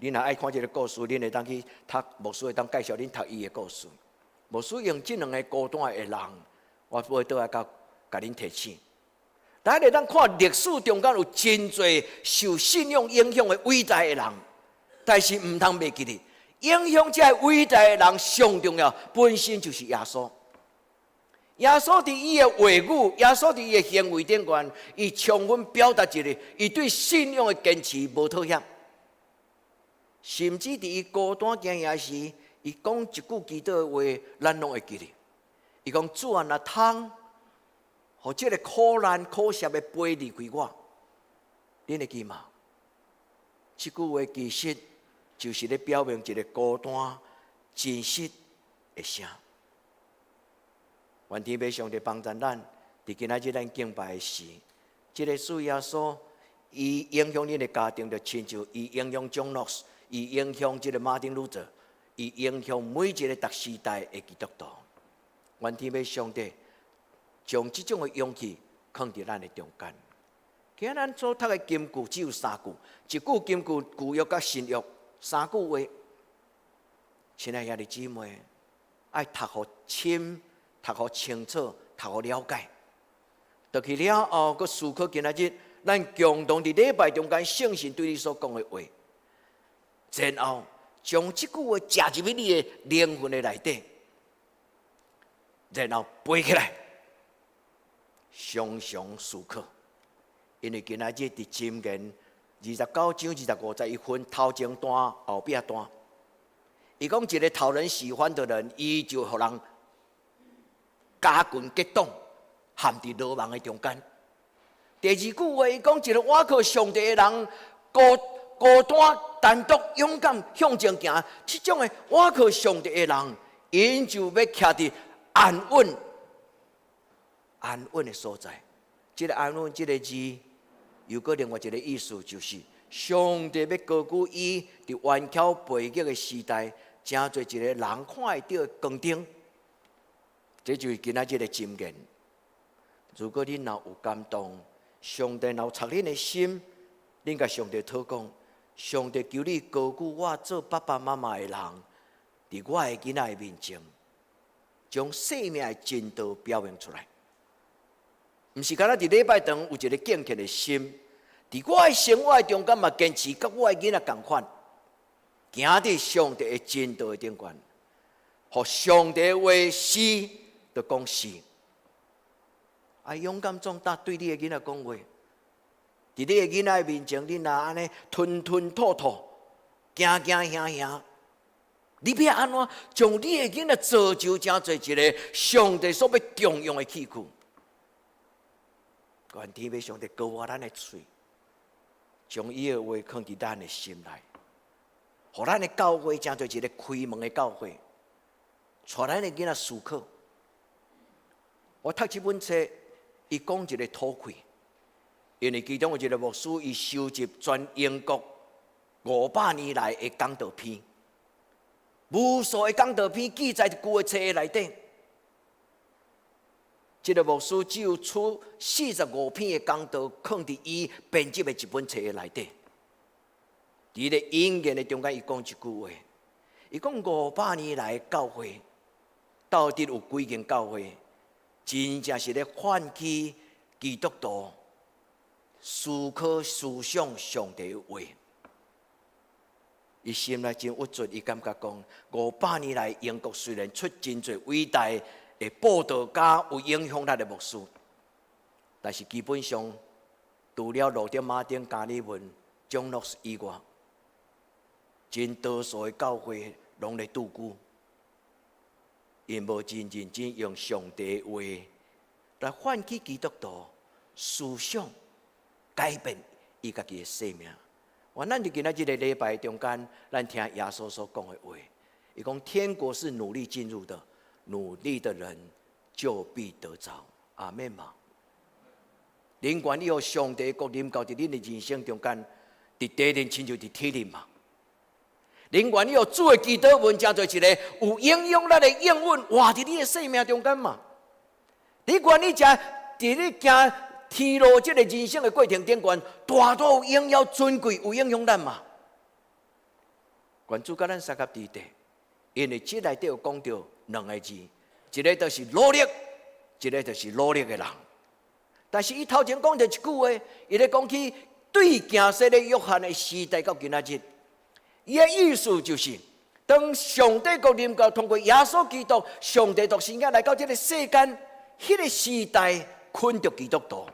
恁若愛看這个故事，恁會當去讀牧師會當介紹恁讀伊的故事。牧師用這兩个孤單的人，我會倒來共恁提醒。咱會當看歷史中間有真濟受信仰影響的偉大的人，但是毋通袂記得，影響這个偉大的人上重要，本身就是耶穌。耶穌佇伊的話語，耶穌佇伊的行為頂懸，伊充分表達一个，伊對信仰的堅持無妥協。甚至佇伊孤單行行時，伊講一句祈禱的話，咱攏會記得。伊講主啊，若通，予這个苦難苦澀的杯離開我，恁會記嗎？這句話其實就是咧表明一个孤單真實的聲。願天父上帝幫助咱，佇今仔日咱敬拜的時，這个主耶穌，伊影響恁的家庭，就親像伊影響 John Knox，伊影響這个馬丁路德，伊影響每一个逐時代的基督徒。願天父上帝將這種的勇氣放佇咱的中間。今仔咱所讀的金句只有三句，一句金句舊約佮新約三句話。親愛兄弟姊妹，愛讀予深，讀予清楚，讀予了解。讀去了後，閣思考今仔日咱共同佇禮拜中間聖神對你所講的話，然後將這句話食入去你的靈魂的內底，然後背起來，常常思考。因為今仔日佇箴言29章25節，頭前段後壁段，伊講一个討人喜歡的人，伊就予人加群結黨，陷佇羅網的中間。第二句話，伊講一个倚靠上帝的人，孤孤單、單獨、勇敢向前行，這種的倚靠上帝的人，𪜶就欲徛佇安穩、安穩的所在。這个安穩，這个字，又閣另外一个意思，就是上帝欲高舉伊佇頑強背逆的時代，成做一个人看會著的光燈。這就是今仔日的箴言。如果恁若有感動，上帝若有觸恁的心，恁共上帝禱告，上帝求你高舉我做爸爸媽媽的人，佇我的囡仔的面前，將生命的真道表明出來。毋是干焦佇禮拜堂有一个敬虔的心，佇我的生活中間嘛堅持佮我的囡仔仝款，行佇上帝的真道的頂懸，予上帝話是，就講是。愛勇敢壯膽對你的囡仔講話，佇你的囡仔面前，你若按呢吞吞吐吐、驚驚嚇嚇，你欲按怎將你的囡仔造就成做一个上帝所欲重用的器具？願天父上帝膏抹咱的喙，將伊的話囥佇咱的心內，予咱的教會成做一个開門的教會，帶咱的囡仔思考。我讀這本冊，伊講一个討氣，因為其中有一个牧師，伊收集全英國500年來的講道篇，無數的講道篇記載佇舊的冊內底。這个牧師只有取45篇的講道，囥佇伊編輯的一本冊內底。佇咧引言的中間，伊講一句話，伊講500年來的教會，到底有幾間教會，真正是咧喚起基督徒思考思想上帝的話。伊心內真鬱卒，伊感覺講五百年來英國雖然出真濟偉大的布道家，有影響力的牧師，但是基本上除了路德、馬丁、加爾文、蔣諾斯以外，真多數的教會攏咧度孤，𪜶無真認真用上帝的話來喚起基督徒思想，改變伊家己的生命。願咱佇今仔這个禮拜中間，咱聽耶穌所講的話。伊講天國是努力進入的，努力的人就必得著。阿們嘛。恁願意予上帝國臨到佇恁的人生中間，佇地面親像佇天頂嘛？恁願意予主的祈禱文成做一個有影響咱的應允，活佇你的生命中間嘛？你願意食佇你行天路這个人生的過程頂懸，大大有榮耀尊貴，有影響咱嘛？願主佮咱相佮佇地，因為這內底有講著兩个字，一个就是努力，一个就是努力的人。但是伊頭前講著一句話，伊咧講起對行洗禮約翰的時代到今仔日，伊的意思就是，當上帝國臨到，通過耶穌基督，上帝獨生仔來到這个世間，彼个時代困著基督徒。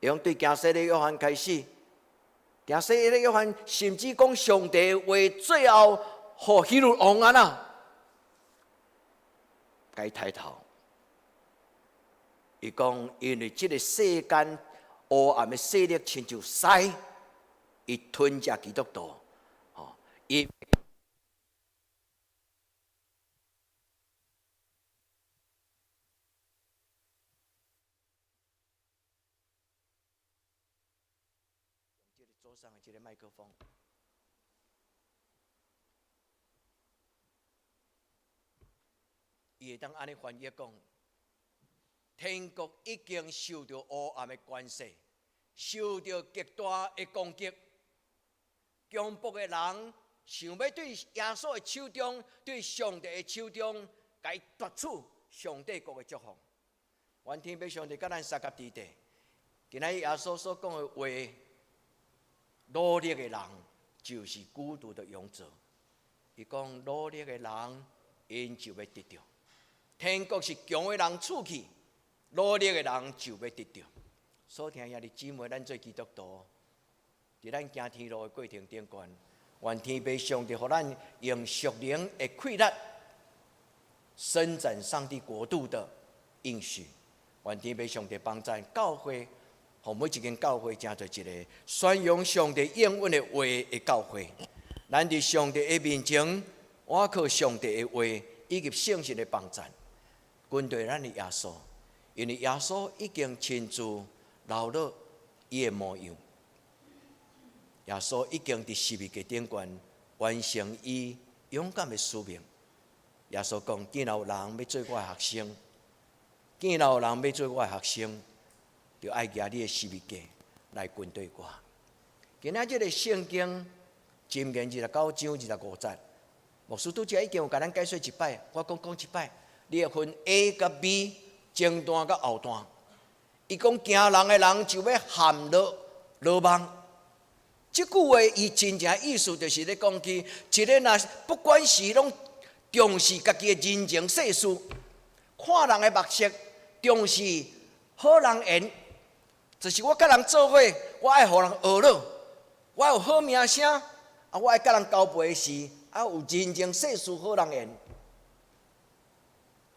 伊講對行洗禮約翰開始，行洗禮約翰甚至講上帝話最後，予希律王按怎，共伊刣頭。伊講，因為這个世間黑暗的勢力親像獅，伊吞食基督徒，吼，伊。這个桌上的這个麥克風，伊會當按呢翻譯講。天國已經受著黑暗的權勢，受著極大的攻擊。強暴的人想欲對耶穌的手中，對上帝的手中，共伊奪取上帝國的祝福。願天父上帝佮咱相佮佇地。今仔日耶穌所講的話，努力的人就是孤獨的勇者。伊講努力的人，𪜶就欲得著。天國是強的人賜去。努力的人就欲得著。所聽兄弟姊妹，咱做基督徒，佇咱行天路的過程頂懸，願天父上帝予咱用屬靈的氣力，伸展上帝國度的應許。願天父上帝幫贊教會，予每一間教會成做一个宣揚上帝應允的話的教會。咱佇上帝的面前，倚靠上帝的話以及聖神的幫贊，跟隨咱的耶穌。因為耶穌已經親自流落伊的模樣，耶穌已經佇十字架頂懸完成伊勇敢的使命。耶穌講：既然有人欲做我的學生，既然有人欲做我的學生，就愛舉你的十字架來跟隨我。今仔這个聖經箴言29章25節，牧師拄才已經有共咱解說一擺，我閣講一擺，你會分 A 佮 B。前段佮後段，伊講驚人的人就欲陷落羅網。這句話伊真正意思就是咧講起，一个若不管是攏重視家己的人情世事，看人的目色，重視好人緣，就是我佮人做伙，我愛予人呵咾，我有好名聲，啊，我愛佮人交陪時，啊，有人情世事好人緣。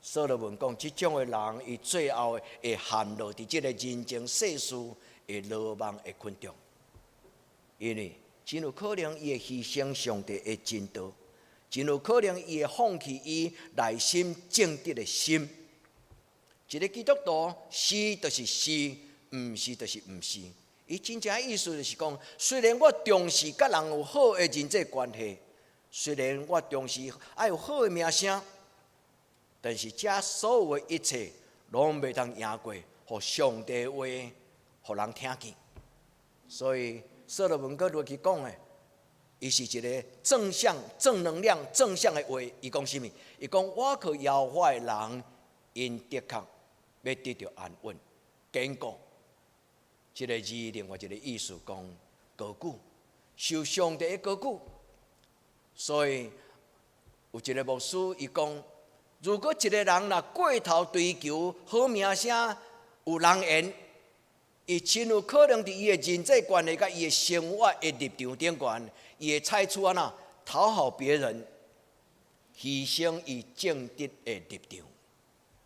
所羅門講，這種的人，伊最後會陷落佇這个人情世事的羅網的困中，因為真有可能伊會犧牲上帝的真道，真有可能伊會放棄伊內心正直的心。一个基督徒是就是是，毋是就是毋是。伊真正意思就是講，雖然我重視佮人有好的人際關係，雖然我重視愛有好的名聲。但是，這所有的一切攏袂當贏過，予上帝話，予人聽見。所以，所羅門閣落去講的，伊是一个正向、正能量、正向的話。伊講啥物？伊講倚靠耶和華的人，𪜶的確欲得著安穩、堅固。這个字另外一个意思講高舉，受上帝的高舉。所以有一个牧師伊講。如果一个人若過頭追求好名聲、有人緣，伊真有可能佇伊的人際關係佮伊的生活的立場頂懸，伊會採取按怎討好別人，犧牲伊正直的立場。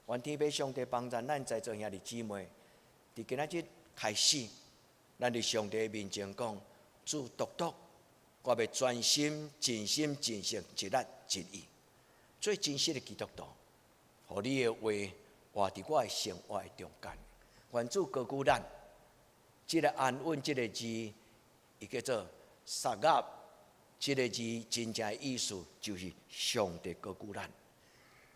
願天父上帝幫助咱在座兄弟姊妹，佇今仔日開始，咱佇上帝面前講，主獨獨，我欲專心、盡心、盡性、盡力、盡意，做真實的基督徒，予你的話活佇我的生活的中間。願主高舉咱，這个安穩這个字，伊叫做撒鴨，這个字真正的意思就是上帝高舉咱。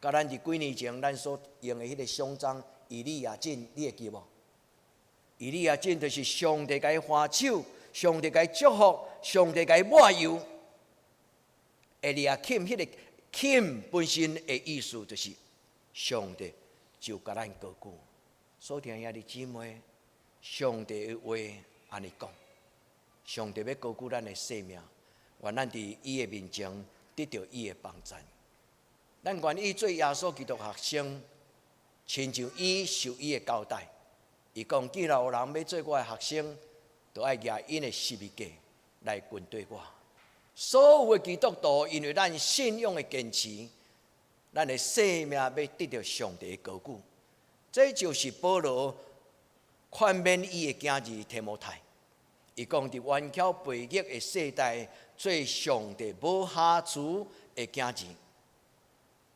佮咱佇幾年前咱所用的彼个獎章以利亞敬，你會記無？以利亞敬就是上帝共伊還手，上帝共伊祝福，上帝共伊抹油。以利亞敬彼个敬本身的意思就是上帝就共咱高舉。所聽兄弟姊妹，上帝的話按呢講，上帝欲高舉咱的生命，願咱佇伊的面前得著伊的幫贊。咱願意做耶穌基督學生，親像伊受伊的交代。伊講，既然有人欲做我的學生，就愛舉𪜶的十字架來跟綴我。所有的基督徒，因為咱信仰的堅持，咱的生命欲得著上帝的高舉。這就是保羅勸勉伊的囝兒提摩太。伊講佇頑巧悖逆的世代，做上帝無瑕疵的囝兒。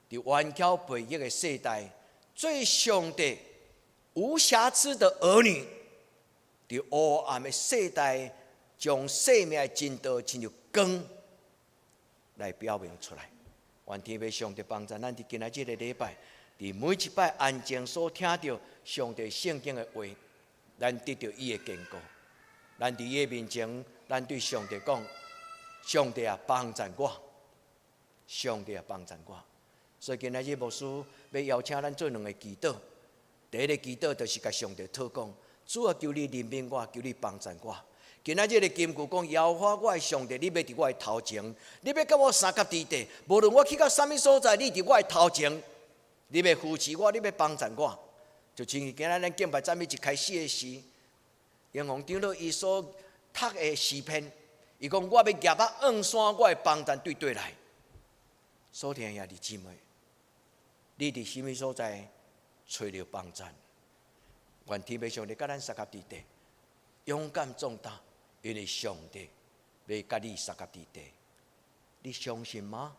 佇頑巧悖逆的世代，做上帝無瑕疵的兒女。佇黑暗的世代，將生命的真道親像光來表明出來。願天父上帝幫助咱佇今仔這個禮拜，佇每一擺安靜所聽著上帝聖經的話，咱得著伊的堅固。咱佇伊的面前，咱對上帝講：上帝啊，幫贊我！上帝啊，幫贊我！所以今仔日牧師欲邀請咱做兩个祈禱。第一个祈禱就是共上帝討講：主啊，求你憐憫我，求你幫贊我。今仔日的金句講：耶和華我的上帝，你欲佇我的頭前，你欲佮我相佮佇地。無論我去到啥物所在，你佇我的頭前，你欲扶持我，你欲幫贊我。就親像今仔咱敬拜讚美一開始的時，英雄長老伊所讀的詩篇，伊講我欲舉目向山，我的幫贊對佗來。所聽兄弟姊妹，你佇啥物所在揣著幫贊？願天父上帝佮咱相佮佇地，勇敢壯膽，因為上帝欲佮你相佮佇地。你相信嗎？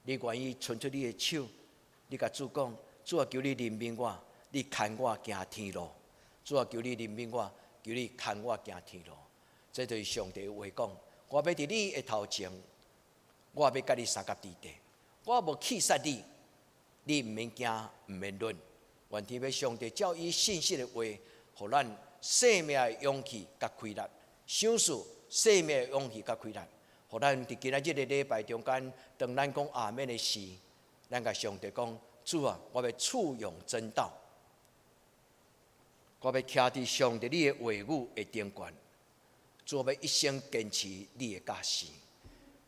你願意伸出你的手，你共主講：主啊，求你憐憫我，你牽我行天路。主啊，求你憐憫我，求你牽我行天路。這就是上帝的話講。我欲佇你的頭前，我欲佮你相佮佇地，我無棄殺你，你毋免驚，毋免論。願天父上帝照伊信實的話，予咱生命的勇氣佮氣力，賞賜生命的勇氣佮氣力，予咱佇今仔這个禮拜中間，當咱講阿們的時，咱共上帝講：主啊，我欲處用真道，我欲徛佇上帝你的話語的頂懸，主欲一生堅持你的教示。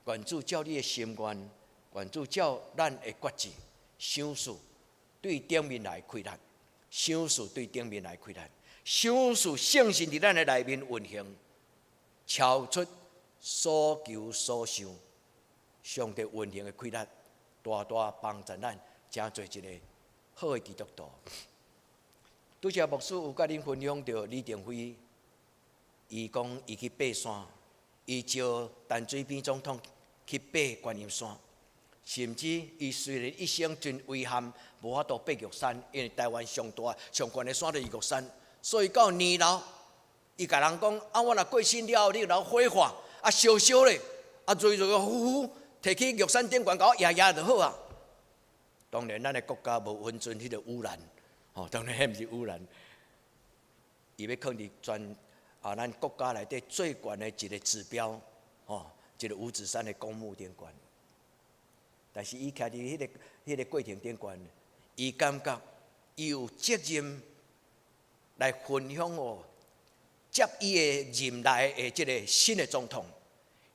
願主照你的心願，願主照咱的決志，賞賜對頂面來氣力，賞賜對頂面來氣力，賞賜聖神佇咱的內面運行，超出所求所想，上帝運行的氣力，大大幫助咱，成做一个好的基督徒。拄才牧師有佮恁分享著李登輝，伊講伊去爬山，伊招陳水扁總統去爬觀音山，甚至伊雖然一生真遺憾，無法度爬玉山，因為台灣上大上懸的山就是玉山，所以到年老，伊共人講：啊，我若過身了後，你來火化，啊燒燒咧，啊做做個呼呼，提去玉山頂懸共我壓壓就好啊。當然，咱的國家無允准彼个烏蘭，吼，當然彼毋是烏蘭，伊欲囥佇全啊咱國家內底最懸的一個指標，吼，一個五指山的公墓頂懸。但是伊徛佇彼个過程頂懸，伊感覺伊有責任來分享予接伊的任內的這个新的總統，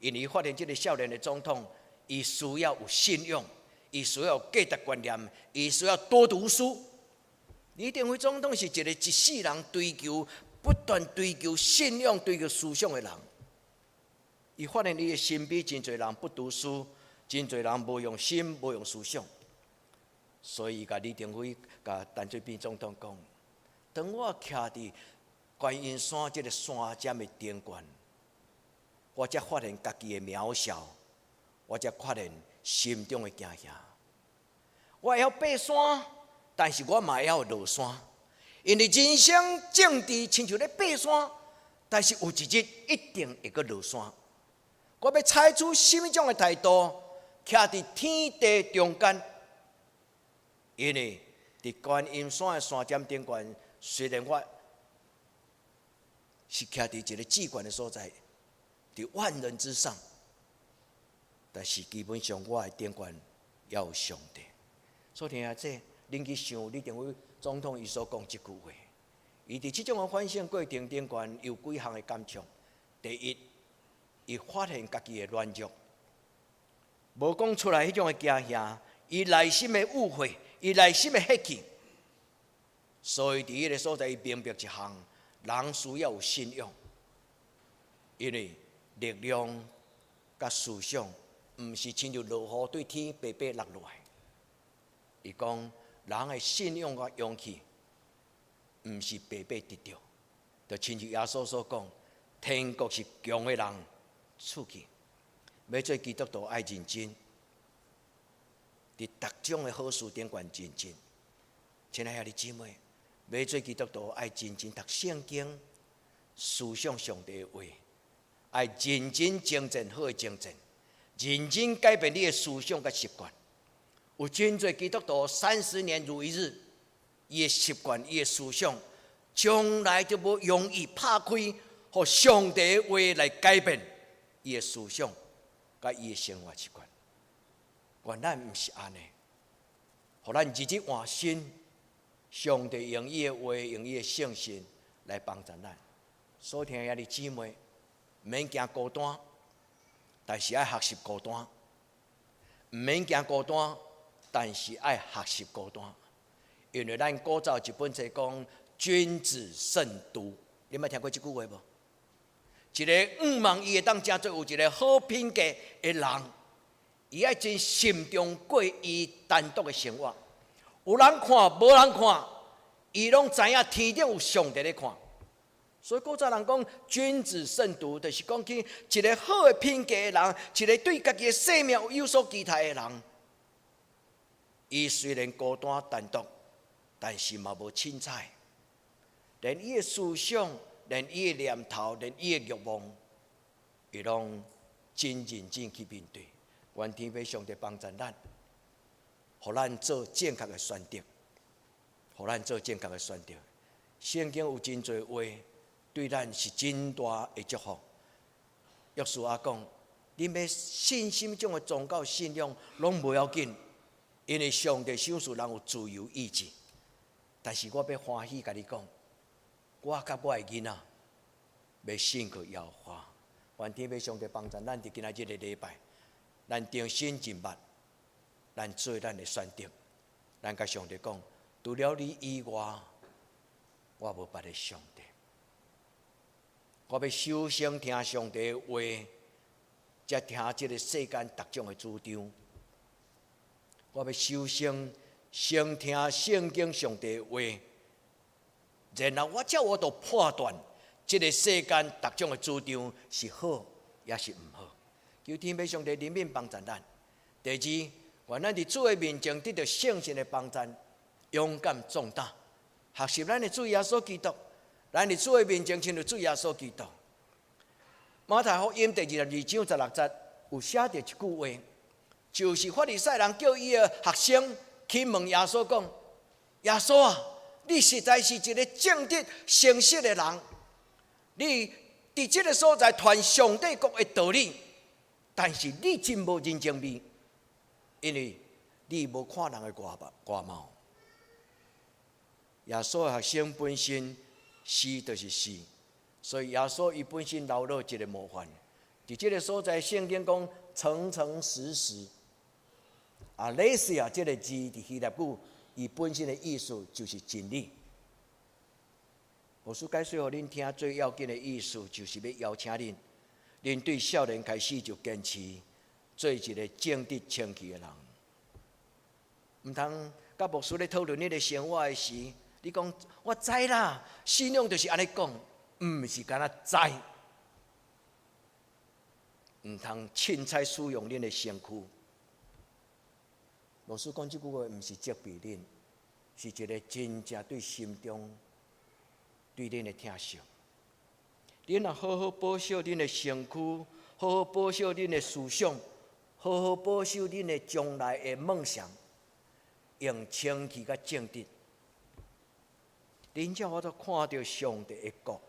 因為伊發現這个少年的總統，伊需要有信仰，伊需要價值觀念，伊需要多讀書。李登輝總統是一個一世人追求、不斷追求信仰、追求思想的人。伊發現伊的身邊真濟人不讀書，真濟人無用心、無用思想，所以伊共李登輝、共陳水扁總統講：當我徛佇觀音山這个山尖的頂懸，我才發現家己的渺小，我才發現心中的驚嚇。我會曉爬山，但是我嘛會曉落山。因為人生政治親像咧爬山，但是有一日一定會閣落山。我欲採取啥物種的態度，徛佇天地中間。因為佇觀音山的山尖頂懸，雖然我是徛佇一个至懸的所在，佇萬人之上，但是基本上我的頂懸猶有上帝。所以聽下這，恁去想李登輝總統伊所講這句話，伊佇這種的反省過程頂懸有幾項的感觸。第一，伊發現家己的軟弱，無講出來彼種的驚嚇，伊內心的誤會，伊內心的血氣。所以佇彼个所在，伊明白一項，人需要有信仰，因為力量佮思想，毋是親像落雨對天白白落落來。伊講人的信仰佮勇氣，毋是白白得著，就親像耶穌所講，天國是強的人賜去。欲做基督徒愛認真，佇逐種的好事頂懸認真。親愛兄弟姊妹，欲做基督徒愛認真讀聖經，思想上帝的話，愛認真征戰好的征戰，認真改變你的思想佮習慣。有真濟基督徒30年如一日，伊的習慣、伊的思想，從來都無容易拍開，予上帝的話來改變伊的思想，佮伊的生活習慣。原來毋是按呢，予咱日日換新，上帝用伊的話，用伊的聖神來幫助咱。所聽的兄弟姊妹，毋免驚孤單，但是愛學習孤單；毋免驚孤單，但是愛學習孤單。因為咱古早一本冊講君子慎獨，你捌聽過這句話無？一个向望伊會當成做有一个好品格的人，伊愛真慎重過伊單獨的生活。有人看，無人看，伊攏知影天頂有上帝咧看。所以古早人講君子慎獨，就是講起一个好的品格的人，一个對家己的生命有所期待的人。伊雖然孤單單獨，但是嘛無凊彩，連伊的思想，連伊的念頭，連伊的慾望，伊攏真認真去面對。願天父上帝幫助咱，予咱做正確的選擇，予咱做正確的選擇。聖經有真濟話，對咱是真大的祝福。約書亞講：恁欲信啥物種的宗教信仰，攏無要緊，因為上帝賞賜人有自由意志。但是我欲歡喜共你講，我佮我的囡仔，欲信靠耶和華。願天父上帝幫助咱佇今仔日的禮拜，咱重新認捌，咱做咱的選擇。咱共上帝講，除了你以外，我無別的上帝。我欲首先聽上帝的話，才聽這个世間逐種的主張。我欲首先先聽聖經上帝的話，然後我才有法度判斷這个世間逐種的主張是好抑是毋好。求天父上帝憐憫幫助咱。第二，願咱佇主的面前得著聖神的幫助，勇敢壯膽，學習咱的主耶穌基督。咱佇主的面前，親像主耶穌基督。馬太福音第22章16節有寫著一句話，就是法利賽人叫伊的學生去問耶穌講：耶穌啊，你實在是一个正直誠實的人，你佇這个所在傳上帝國的道理，但是你真無人情味，因為你無看人的外貌。耶穌的學生本身是就是是，所以耶穌伊本身留落一个模範。佇這个所在，聖經講誠誠實實。aletheia 這个字佇希臘語，伊本身的意思就是真理。牧師解說予恁聽，最要緊的意思就是欲邀請恁，恁對少年開始就堅持做一个正直清氣的人。毋通佮牧師咧討論你的生活的時，你講我知啦，信仰就是按呢講，毋是干焦知。毋通凊彩使用恁的身軀。牧師講這句話，毋是責備恁，是一個真正對心中對恁的疼惜。恁若好好保守恁的身軀，好好保守恁的思想，好好保守恁的將來的夢想，用清氣佮正直，恁才有法度看著上帝的國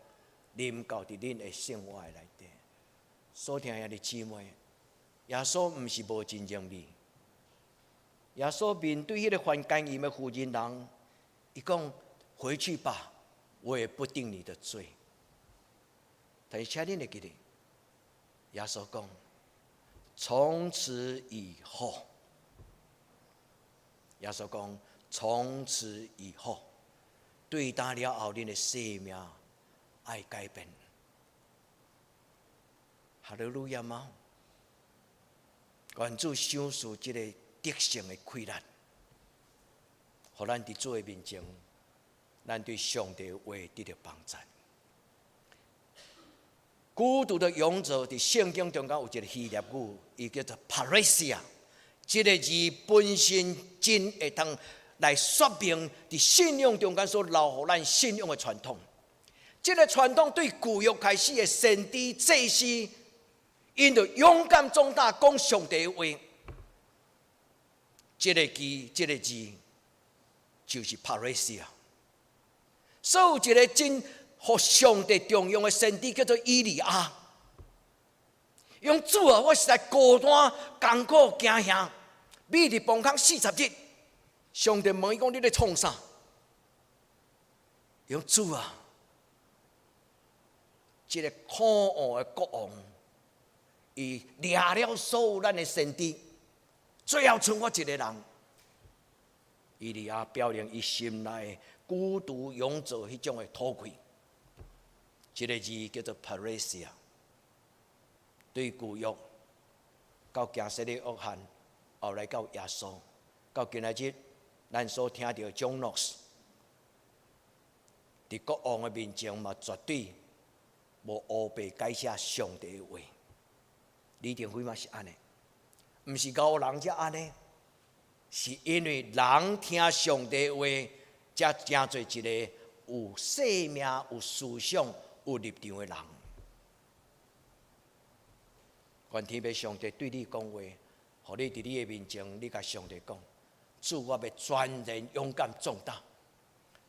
臨到佇恁的生活內底。所聽兄弟姊妹，耶穌毋是無真正理。耶穌面對彼個犯姦淫的婦人人，伊講：回去吧，我也不定你的罪。但是請恁會記得，耶穌講：從此以後，耶穌講：從此以後，對今了後，恁的生命愛改變。哈利路亞嗎？願主賞賜這個得勝的氣力，予咱佇主的面前，咱對上帝話得著幫贊。孤獨的勇者佇聖經中間有一個希臘語，伊叫做 parrhesia，這個字本身真會當來說明佇信仰中間所留予咱信仰的傳統。這個傳統對舊約開始的先知祭司，𪜶就勇敢壯膽講上帝的話。這個字，這個字就是 parrhesia。所以有一個真予上帝重用的先知叫做以利亞。伊講主啊，我實在孤單、艱苦、驚嚇，覕佇磅空40日。上帝問伊講：你咧創啥？伊講主啊，這個可惡的國王，伊掠了所有咱的先知，最後剩我一個人。以利亞表明伊心內孤獨勇者彼種的討氣，這個字叫做 parrhesia。對舊約到行洗禮約翰，後來到耶穌，到今仔日咱所聽著 John Knox，佇國王的面前嘛，絕對無烏白改寫上帝的話。李登輝嘛是按呢，毋是𠢕人才按呢，是因為人聽上帝話，才成做一個有生命、有思想、有立場的人。願天父上帝對你講話，予你佇你的面前，你共上帝講：主，我欲全然勇敢壯膽。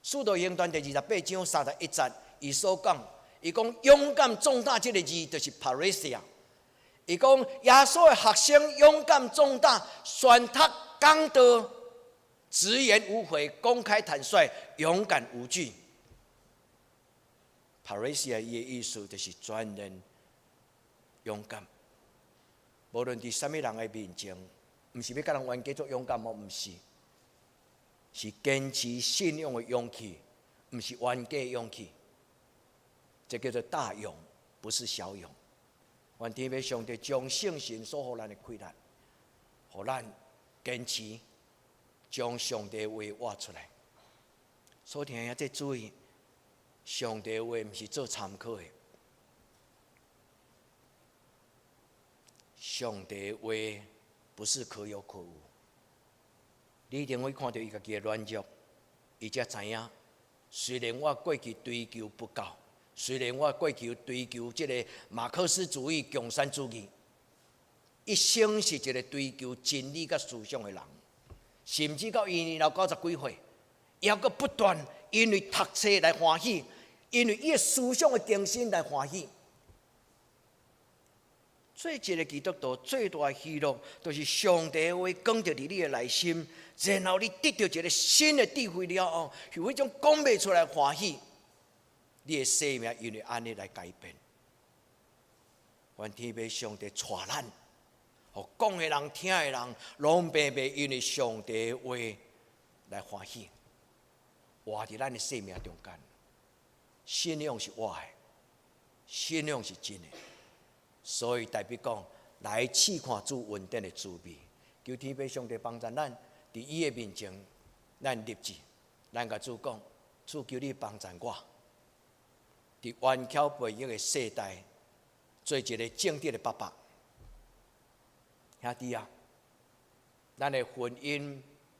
使徒行傳第28章31節，伊所講，伊講勇敢壯膽這個字就是 parrhesia。伊講耶穌的學生勇敢壯膽，宣讀講道，直言無悔，公開坦率，勇敢無懼。parrhesia 伊的意思就是全然勇敢。無論佇啥物人的面前，毋是欲共人冤家做勇敢哦，毋是，是堅持信仰的勇氣，毋是冤家勇氣。這叫做大勇，不是小勇。願天父上帝將聖神所予咱的氣力，予咱堅持將上帝話活出來。所聽兄弟注意，上帝話毋是做參考的。上帝話不是可有可無。你一定會看著伊家己的軟弱，伊才知影。雖然我過去追求不夠，雖然我過去追求這個馬克思主義、共產主義，一生是一個追求真理佮思想的人，甚至到伊年老90幾歲，猶閣不斷因為讀冊來歡喜，因為伊的思想的更新來歡喜。做一個基督徒最大的喜樂，就是上帝的話講著佇你的內心，然後你得著一個新的智慧了後，有彼種講袂出來歡喜，你的生命因為按呢來改變。願天父上帝帶咱，予講的人、聽的人，攏白白因為上帝的話來歡喜，活佇咱的生命中間。信仰是活的，信仰是真的。所以代表講，來試看主恩典的滋味，求天父上帝幫助咱，佇伊的面前，咱立志，咱共主講，主求你幫助我，佇冤巧背逆的世代，做一個正直的爸爸，兄弟啊，咱的婚姻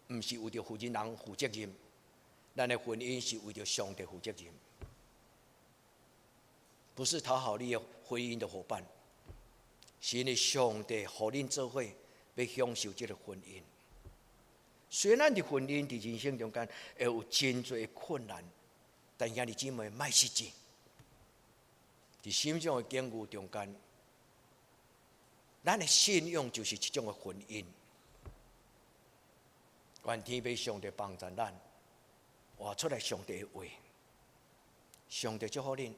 毋是為著負責人負責任，咱的婚姻是為著上帝負責任，不是討好你的婚姻的夥伴，是因為上帝予恁做伙欲享受這个婚姻。雖然咱佇婚姻佇人生中間會有真濟困難，但兄弟姊妹莫失志。佇心中的境遇中間，咱的信仰就是一種的婚姻。願天父上帝幫助咱，活出來上帝的話。上帝祝福恁，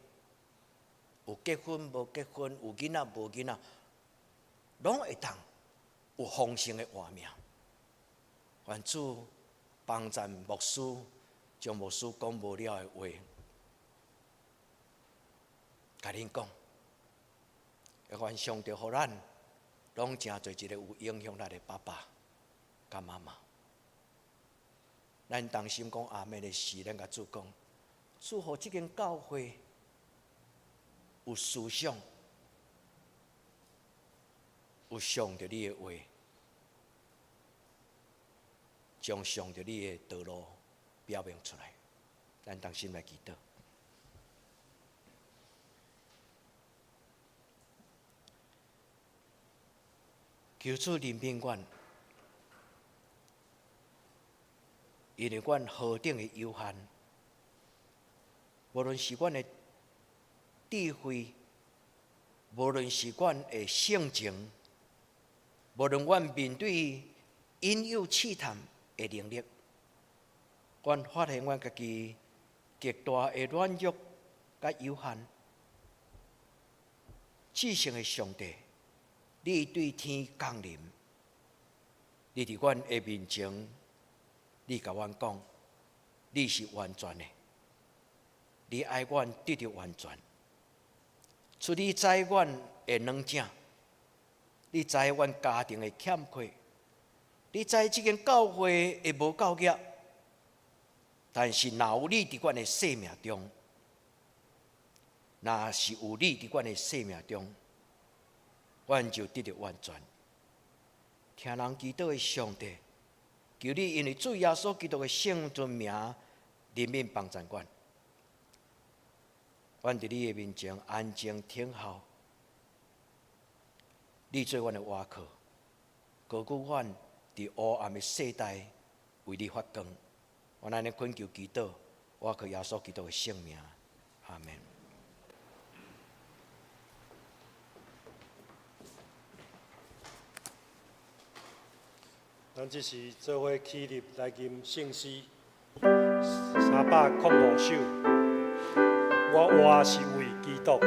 有結婚無結婚，有囡仔無囡仔，攏會當有豐盛的活命。願主幫贊牧師，將牧師講無了的話，共恁講。願上帝予咱攏成做一个有影響力的爸爸佮媽媽。咱同心講阿們的時，咱共主講，主予這間教會有思想，有上帝你的話，將上帝你的道路表明出來。咱同心來祈禱。求主憐憫阮，因為阮何等的有限，無論是阮的智慧，無論是阮的性情，無論阮面對引誘試探的能力，阮發現阮家己極大的軟弱佮有限。至聖的上帝，你對天降臨，你佇阮的面前，你共阮講，你是完全的，你愛阮得著完全。除你知阮的軟正，你知阮家庭的欠缺，你知這間教會的無夠額，但是若有你佇阮的生命中，若是有你佇阮的生命中，阮就得著完全。聽人祈禱的上帝，求你因為主耶穌基督的聖尊名，憐憫幫助阮。阮佇你的面前安靜等候，你做阮的倚靠，高舉阮佇黑暗的世代為你發光。阮按呢懇求祈禱，倚靠耶穌基督的聖名，阿們。咱這時做伙起立來吟聖詩305首，我活是為基督。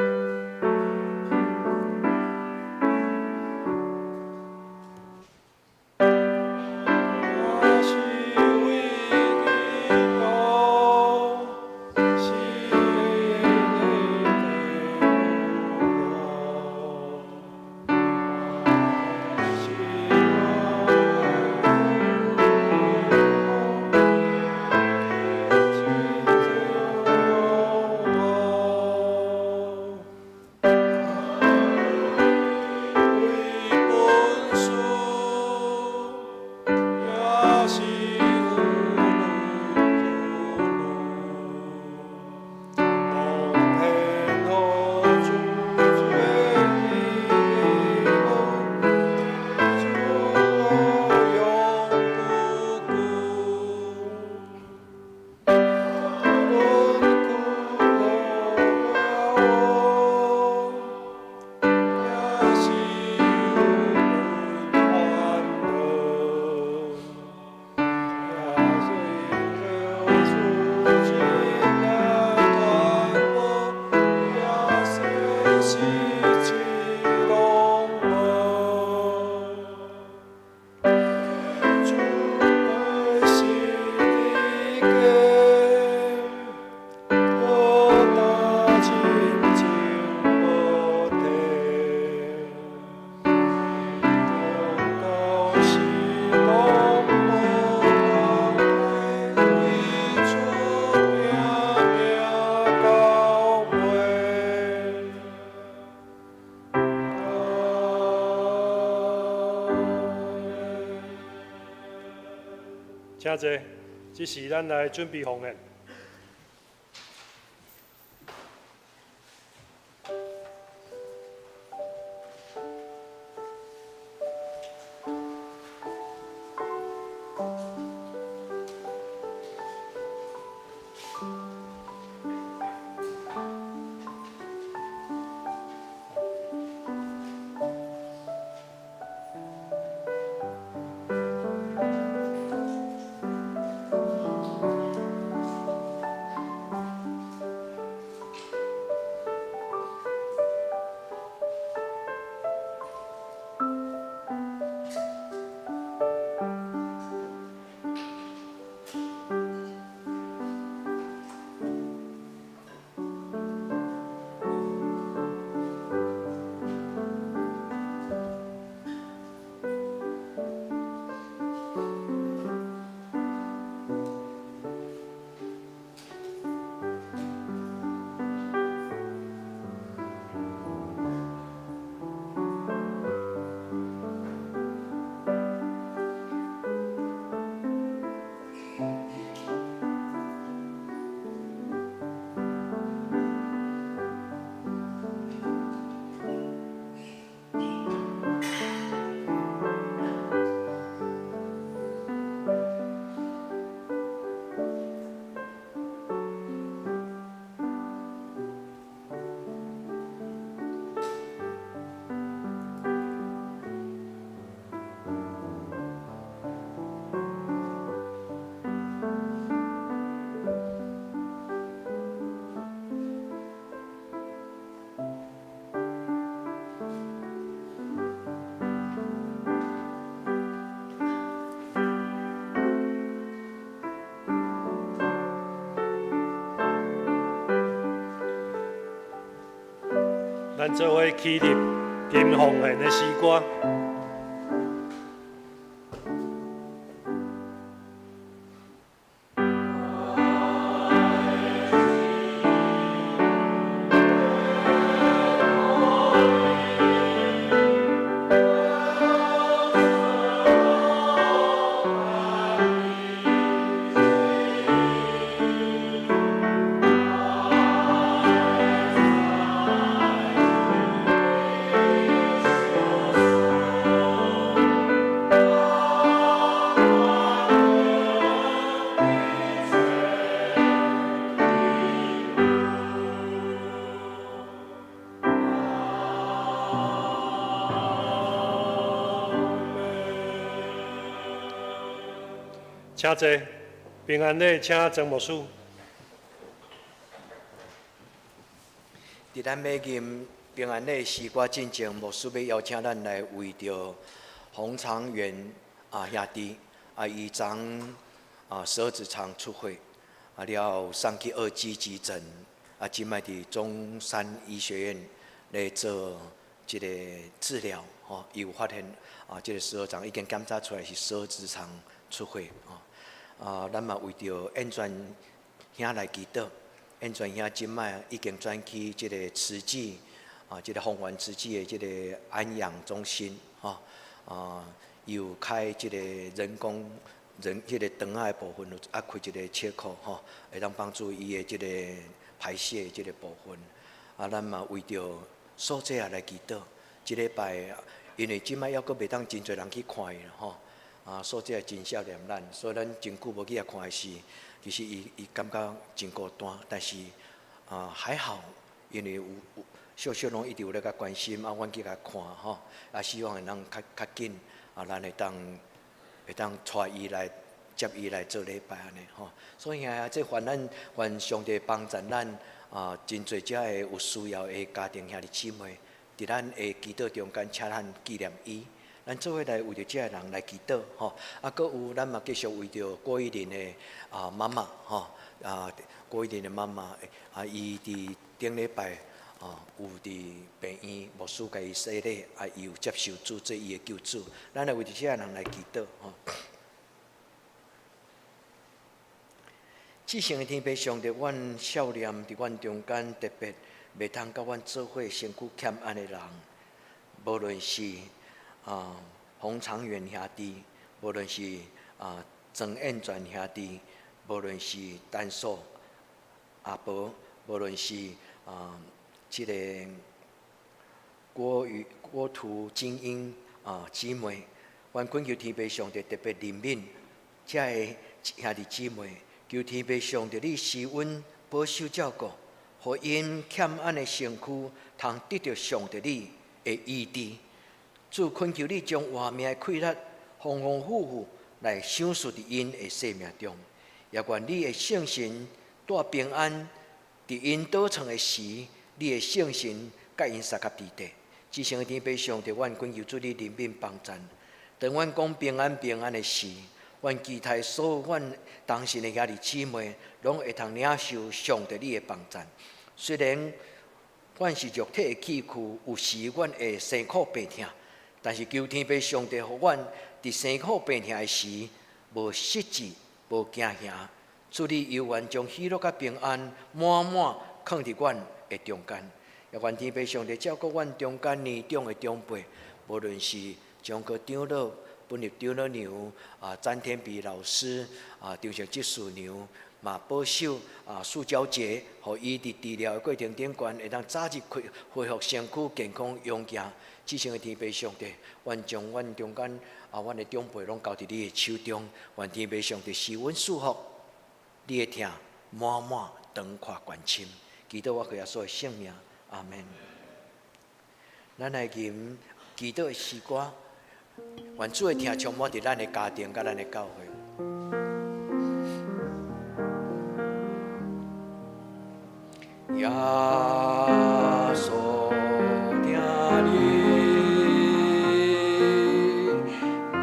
我是為基督，死的請坐，這時咱來準備奉獻。咱做伙起立，吟奉獻的詩歌。請坐，平安禮，請曾牧師。佇咱欲吟平安禮詩歌進前，牧師欲邀請咱來為著洪長遠啊兄弟啊，伊昨啊十二指腸出血啊了後送去二級急診啊，這擺佇中山醫學院咧做這个治療吼，伊有發現啊，這个十二腸已經檢查出來是十二指腸出血吼啊，咱嘛為著燕泉兄來祈禱。燕泉兄這擺已經轉去這个慈濟啊，這个豐原慈濟的這个安養中心吼啊，伊有開這个人工人這个腸仔的部分有啊開一个切口吼，會當幫助伊的這个排泄這个部分。啊，咱嘛為著素姐也來祈禱，這禮拜因為這擺猶閣袂當真濟人去看伊吼，啊，素姐也真少念咱，所以咱真久無去遐看伊時，其實伊伊感覺真孤單，但是啊還好，因為有有小小攏一直有咧共關心，啊，阮去共看吼，啊，希望會當較較緊，啊，咱會當會當帶伊來接伊來做禮拜按呢吼。所以啊，這願咱願上帝幫助咱啊，真濟遮个有需要的家庭兄弟姊妹，佇咱的祈禱中間，請咱紀念伊。咱做伙來為著這个人來祈禱吼，啊，閣有咱嘛繼續為著郭玉玲的啊媽媽吼，啊郭玉玲的媽媽，啊伊佇頂禮拜啊有佇病院牧師共伊洗禮，啊伊有接受主做伊的救主，咱來為著這个人來祈禱吼。至聖的天父上帝，阮少年佇阮中間特別袂通佮阮做伙身軀欠安的人，無論是啊，洪長遠兄弟，無論是啊庄燕全兄弟，無論是陳素阿婆，無論是這个郭宇郭圖精英姊妹，阮懇求天父上帝特別憐憫這个兄弟姊妹，求天父上帝你施恩保守照顧，予𪜶欠安的身軀通得著上帝你的醫治。主懇求你將活命的氣力豐豐富富來賞賜佇𪜶的生命中，也願你的聖神帶平安佇𪜶倒床的時，你的聖神佮𪜶相佮佇底。至聖的天父上帝，阮懇求主你憐憫幫贊。當阮講平安平安的時，阮期待所有阮同信的兄弟姊妹，攏會通領受上帝你的幫贊。雖然阮是肉體的器具，有時阮會生苦病痛，但是求天父上帝，予阮佇生苦病痛的時，無失志，無驚嚇。主你猶原將喜樂佮平安滿滿囥佇阮的中間。也願天父上帝照顧阮中間年長的長輩，無論是張哥長老、本立長老娘、詹天比老師、張勝執事娘，嘛保守蘇嬌姐，予伊佇治療的過程頂懸，會當早日恢復身軀健康勇健。至聖的天父上帝，願將阮中間阮的長輩攏交佇你的手中，願天父上帝施恩賜福，你的疼滿滿長闊關深。祈禱我靠耶穌的聖名。阿門。咱來吟祈禱的詩歌，願主的疼充滿佇咱的家庭佮咱的教會。耶穌疼你，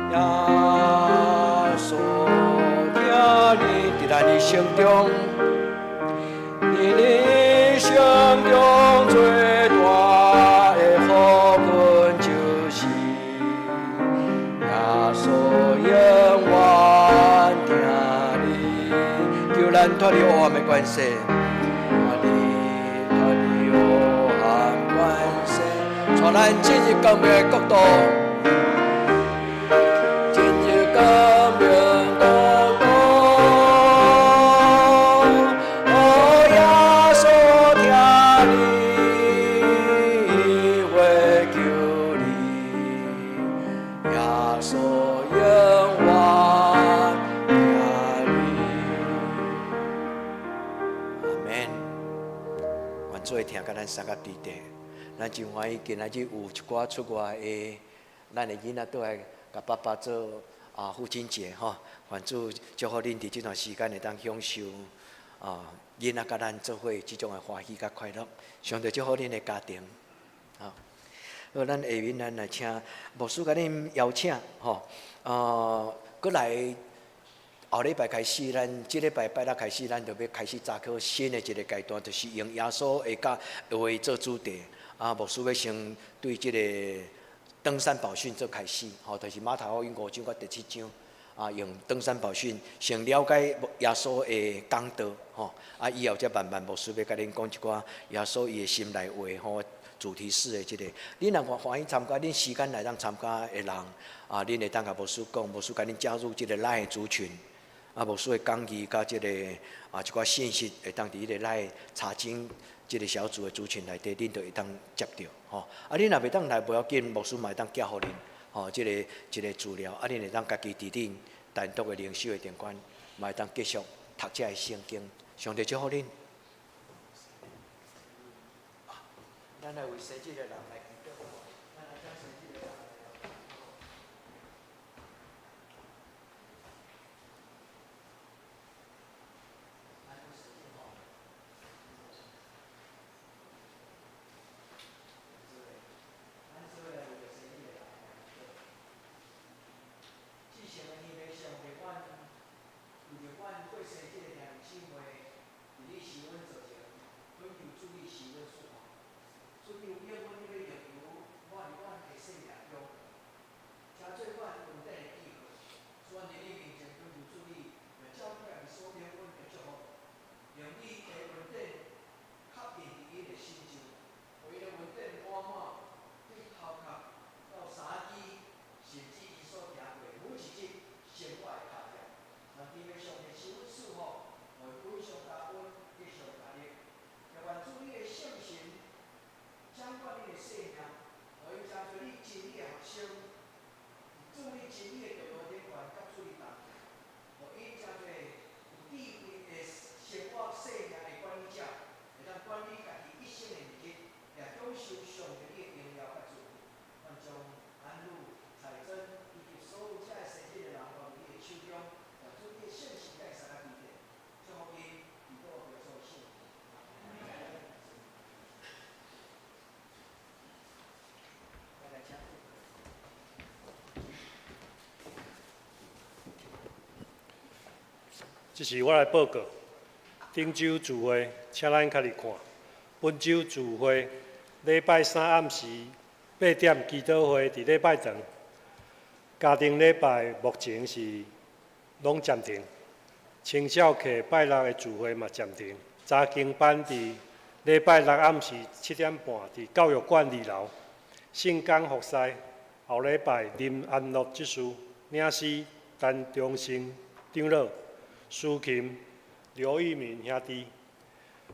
耶穌疼你，佇咱一生中，你一生中最大的福分就是耶穌永遠疼你，求咱脫離黑暗的關係，脫離黑暗關係，帶咱進入光明的國度，進入光明國度。哦，耶穌疼你，會救你，耶穌永遠疼你。阿門。願主的疼佮咱相佮佇底，咱真歡喜今仔日有一寡出外的，咱的囡仔倒來共爸爸做父親節吼。願主祝福恁佇這段時間會當享受囡仔佮咱做伙這種的歡喜佮快樂。上帝祝福恁的家庭。好，好，咱下面咱來請牧師共恁邀請吼，閣來後禮拜開始，咱這禮拜拜六開始，咱就欲開始查考新的一個階段，就是用耶穌的教話做主題。牧師欲先對這個登山寶訓做開始，吼，就是馬太福音五章到第七章。用登山寶訓先了解耶穌的講道，吼，以後才慢慢牧師欲共恁講一寡耶穌伊的心內話，吼，主題式的這個。恁若歡喜參加，恁時間來當參加的人，恁會當共牧師講，牧師共恁加入這個 LINE 的族群。牧師的講義佮這個一寡信息，會當佇彼個 LINE 查經這個小組的族群內底，恁就會當接著，吼。恁若袂當來，無要緊，牧師嘛會當寄予恁，吼，這個資料，恁會當家己佇恁單獨的靈修的頂懸，嘛會當繼續讀這个聖經。上帝祝福恁。咱來為生日的人來祈禱。咱來請生日的人來祈禱。咱來生日吼。咱做來為生日的人來祈禱。至聖的天父上帝，阮為著阮過生日的兄弟姊妹，佇你施恩座前，懇求主你施恩賜福。主你有應允你欲用油這是我來報告。頂週聚會，請咱較日看。本週聚會，禮拜三暗時8點祈禱會佇禮拜堂。家庭禮拜目前是攏暫停。青少課拜六的聚會嘛暫停。查經班佇禮拜六暗時7點半佇教育館二樓。聖工服侍後禮拜林安樂執事領詩陳中生長老，司琴劉玉明兄弟，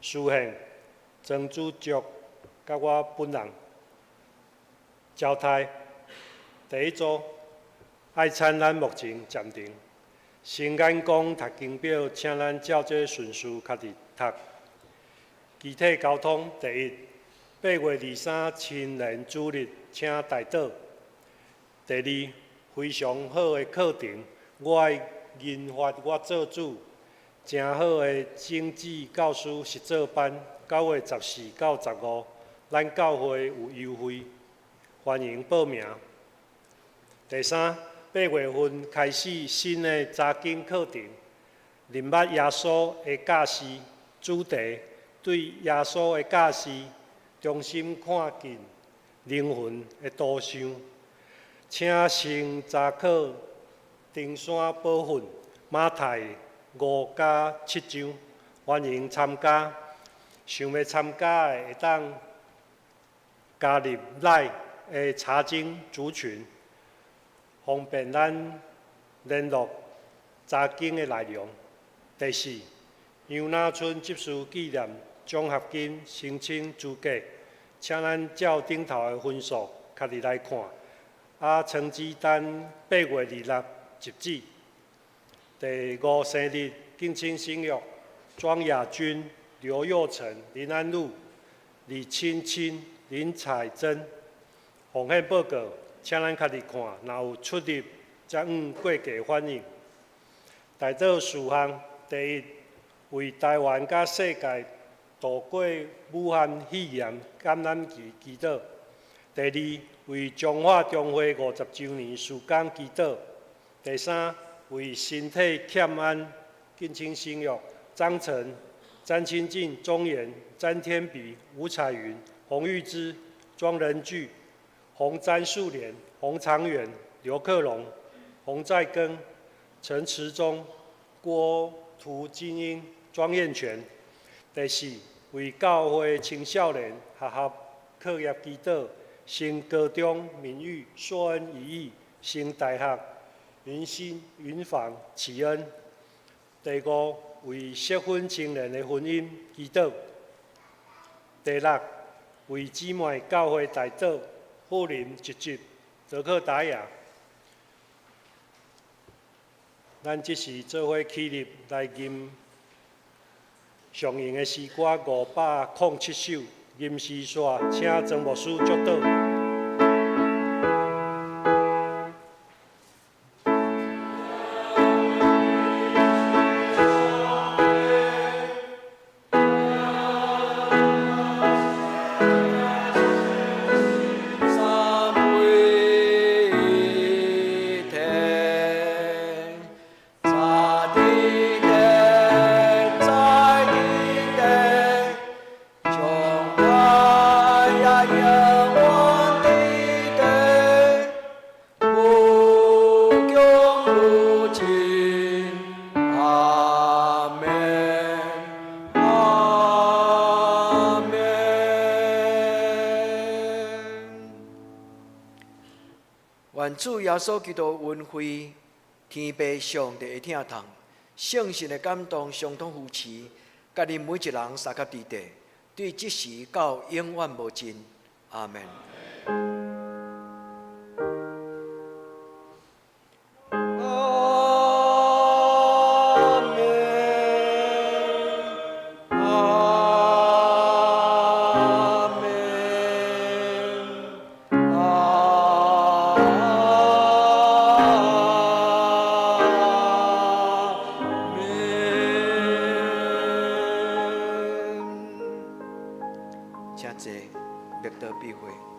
司獻曾主爵佮我本人。交代第一組愛餐咱目前暫停。新眼光讀經表，請咱照這順序較佇讀。肢體交通第一，8月23青年主日，請代禱。第二，非常好的課程，我愛研發我做主，誠好的種子教師實作班，9月14到15，咱教會有優惠，歡迎報名。第三，8月份開始新的查經課程，認捌耶穌的教示主題，對耶穌的教示重新看見靈魂的圖像，請先查考登山寶訓馬太5加7章，歡迎參加。想欲參加的會當加入 LINE 的查經族群，方便咱聯絡查經的內容。第四，楊那春執事紀念獎學金申請資格，請咱照頂頭的分數較入來看。啊，成績單8月26截止。第五，生日敬請省閱，莊雅君、劉佑成、林安祿、李青青、林彩珍。奉獻報告，請咱較入看，若有出入，才按過價反映。代禱事項：第一，為台灣佮世界度過武漢肺炎感染期祈禱；第二，為彰化中會50週年事工祈禱；第三，為身體欠安，敬請省閱張成、詹清進、鍾岩、詹天比、吳彩雲、洪玉芝、莊仁巨、洪詹樹蓮、洪長遠、劉克龍、洪在庚、陳慈忠、郭涂金英、莊彥全。第四，為教會青少年學校課業祈禱，升高中敏玉、碩恩、怡義，升大學雲新、雲房、啟恩。第五，為適婚青年的婚姻祈禱。第六，為姊妹教會代禱，富林、吉吉、德克達雅。咱這時做伙起立來吟上用的詩歌507首《吟詩煞》，請曾牧師祝禱。三位一體，在地天，在地地，將來也永遠的地，無窮無盡。阿們，阿們。願主耶穌基督恩惠，天父上帝的疼痛，聖神的感動，相通扶持，佮恁每一人相佮佇底，對這時到永遠無盡。阿們。阿們，阿們，阿們。請坐，默禱閉會。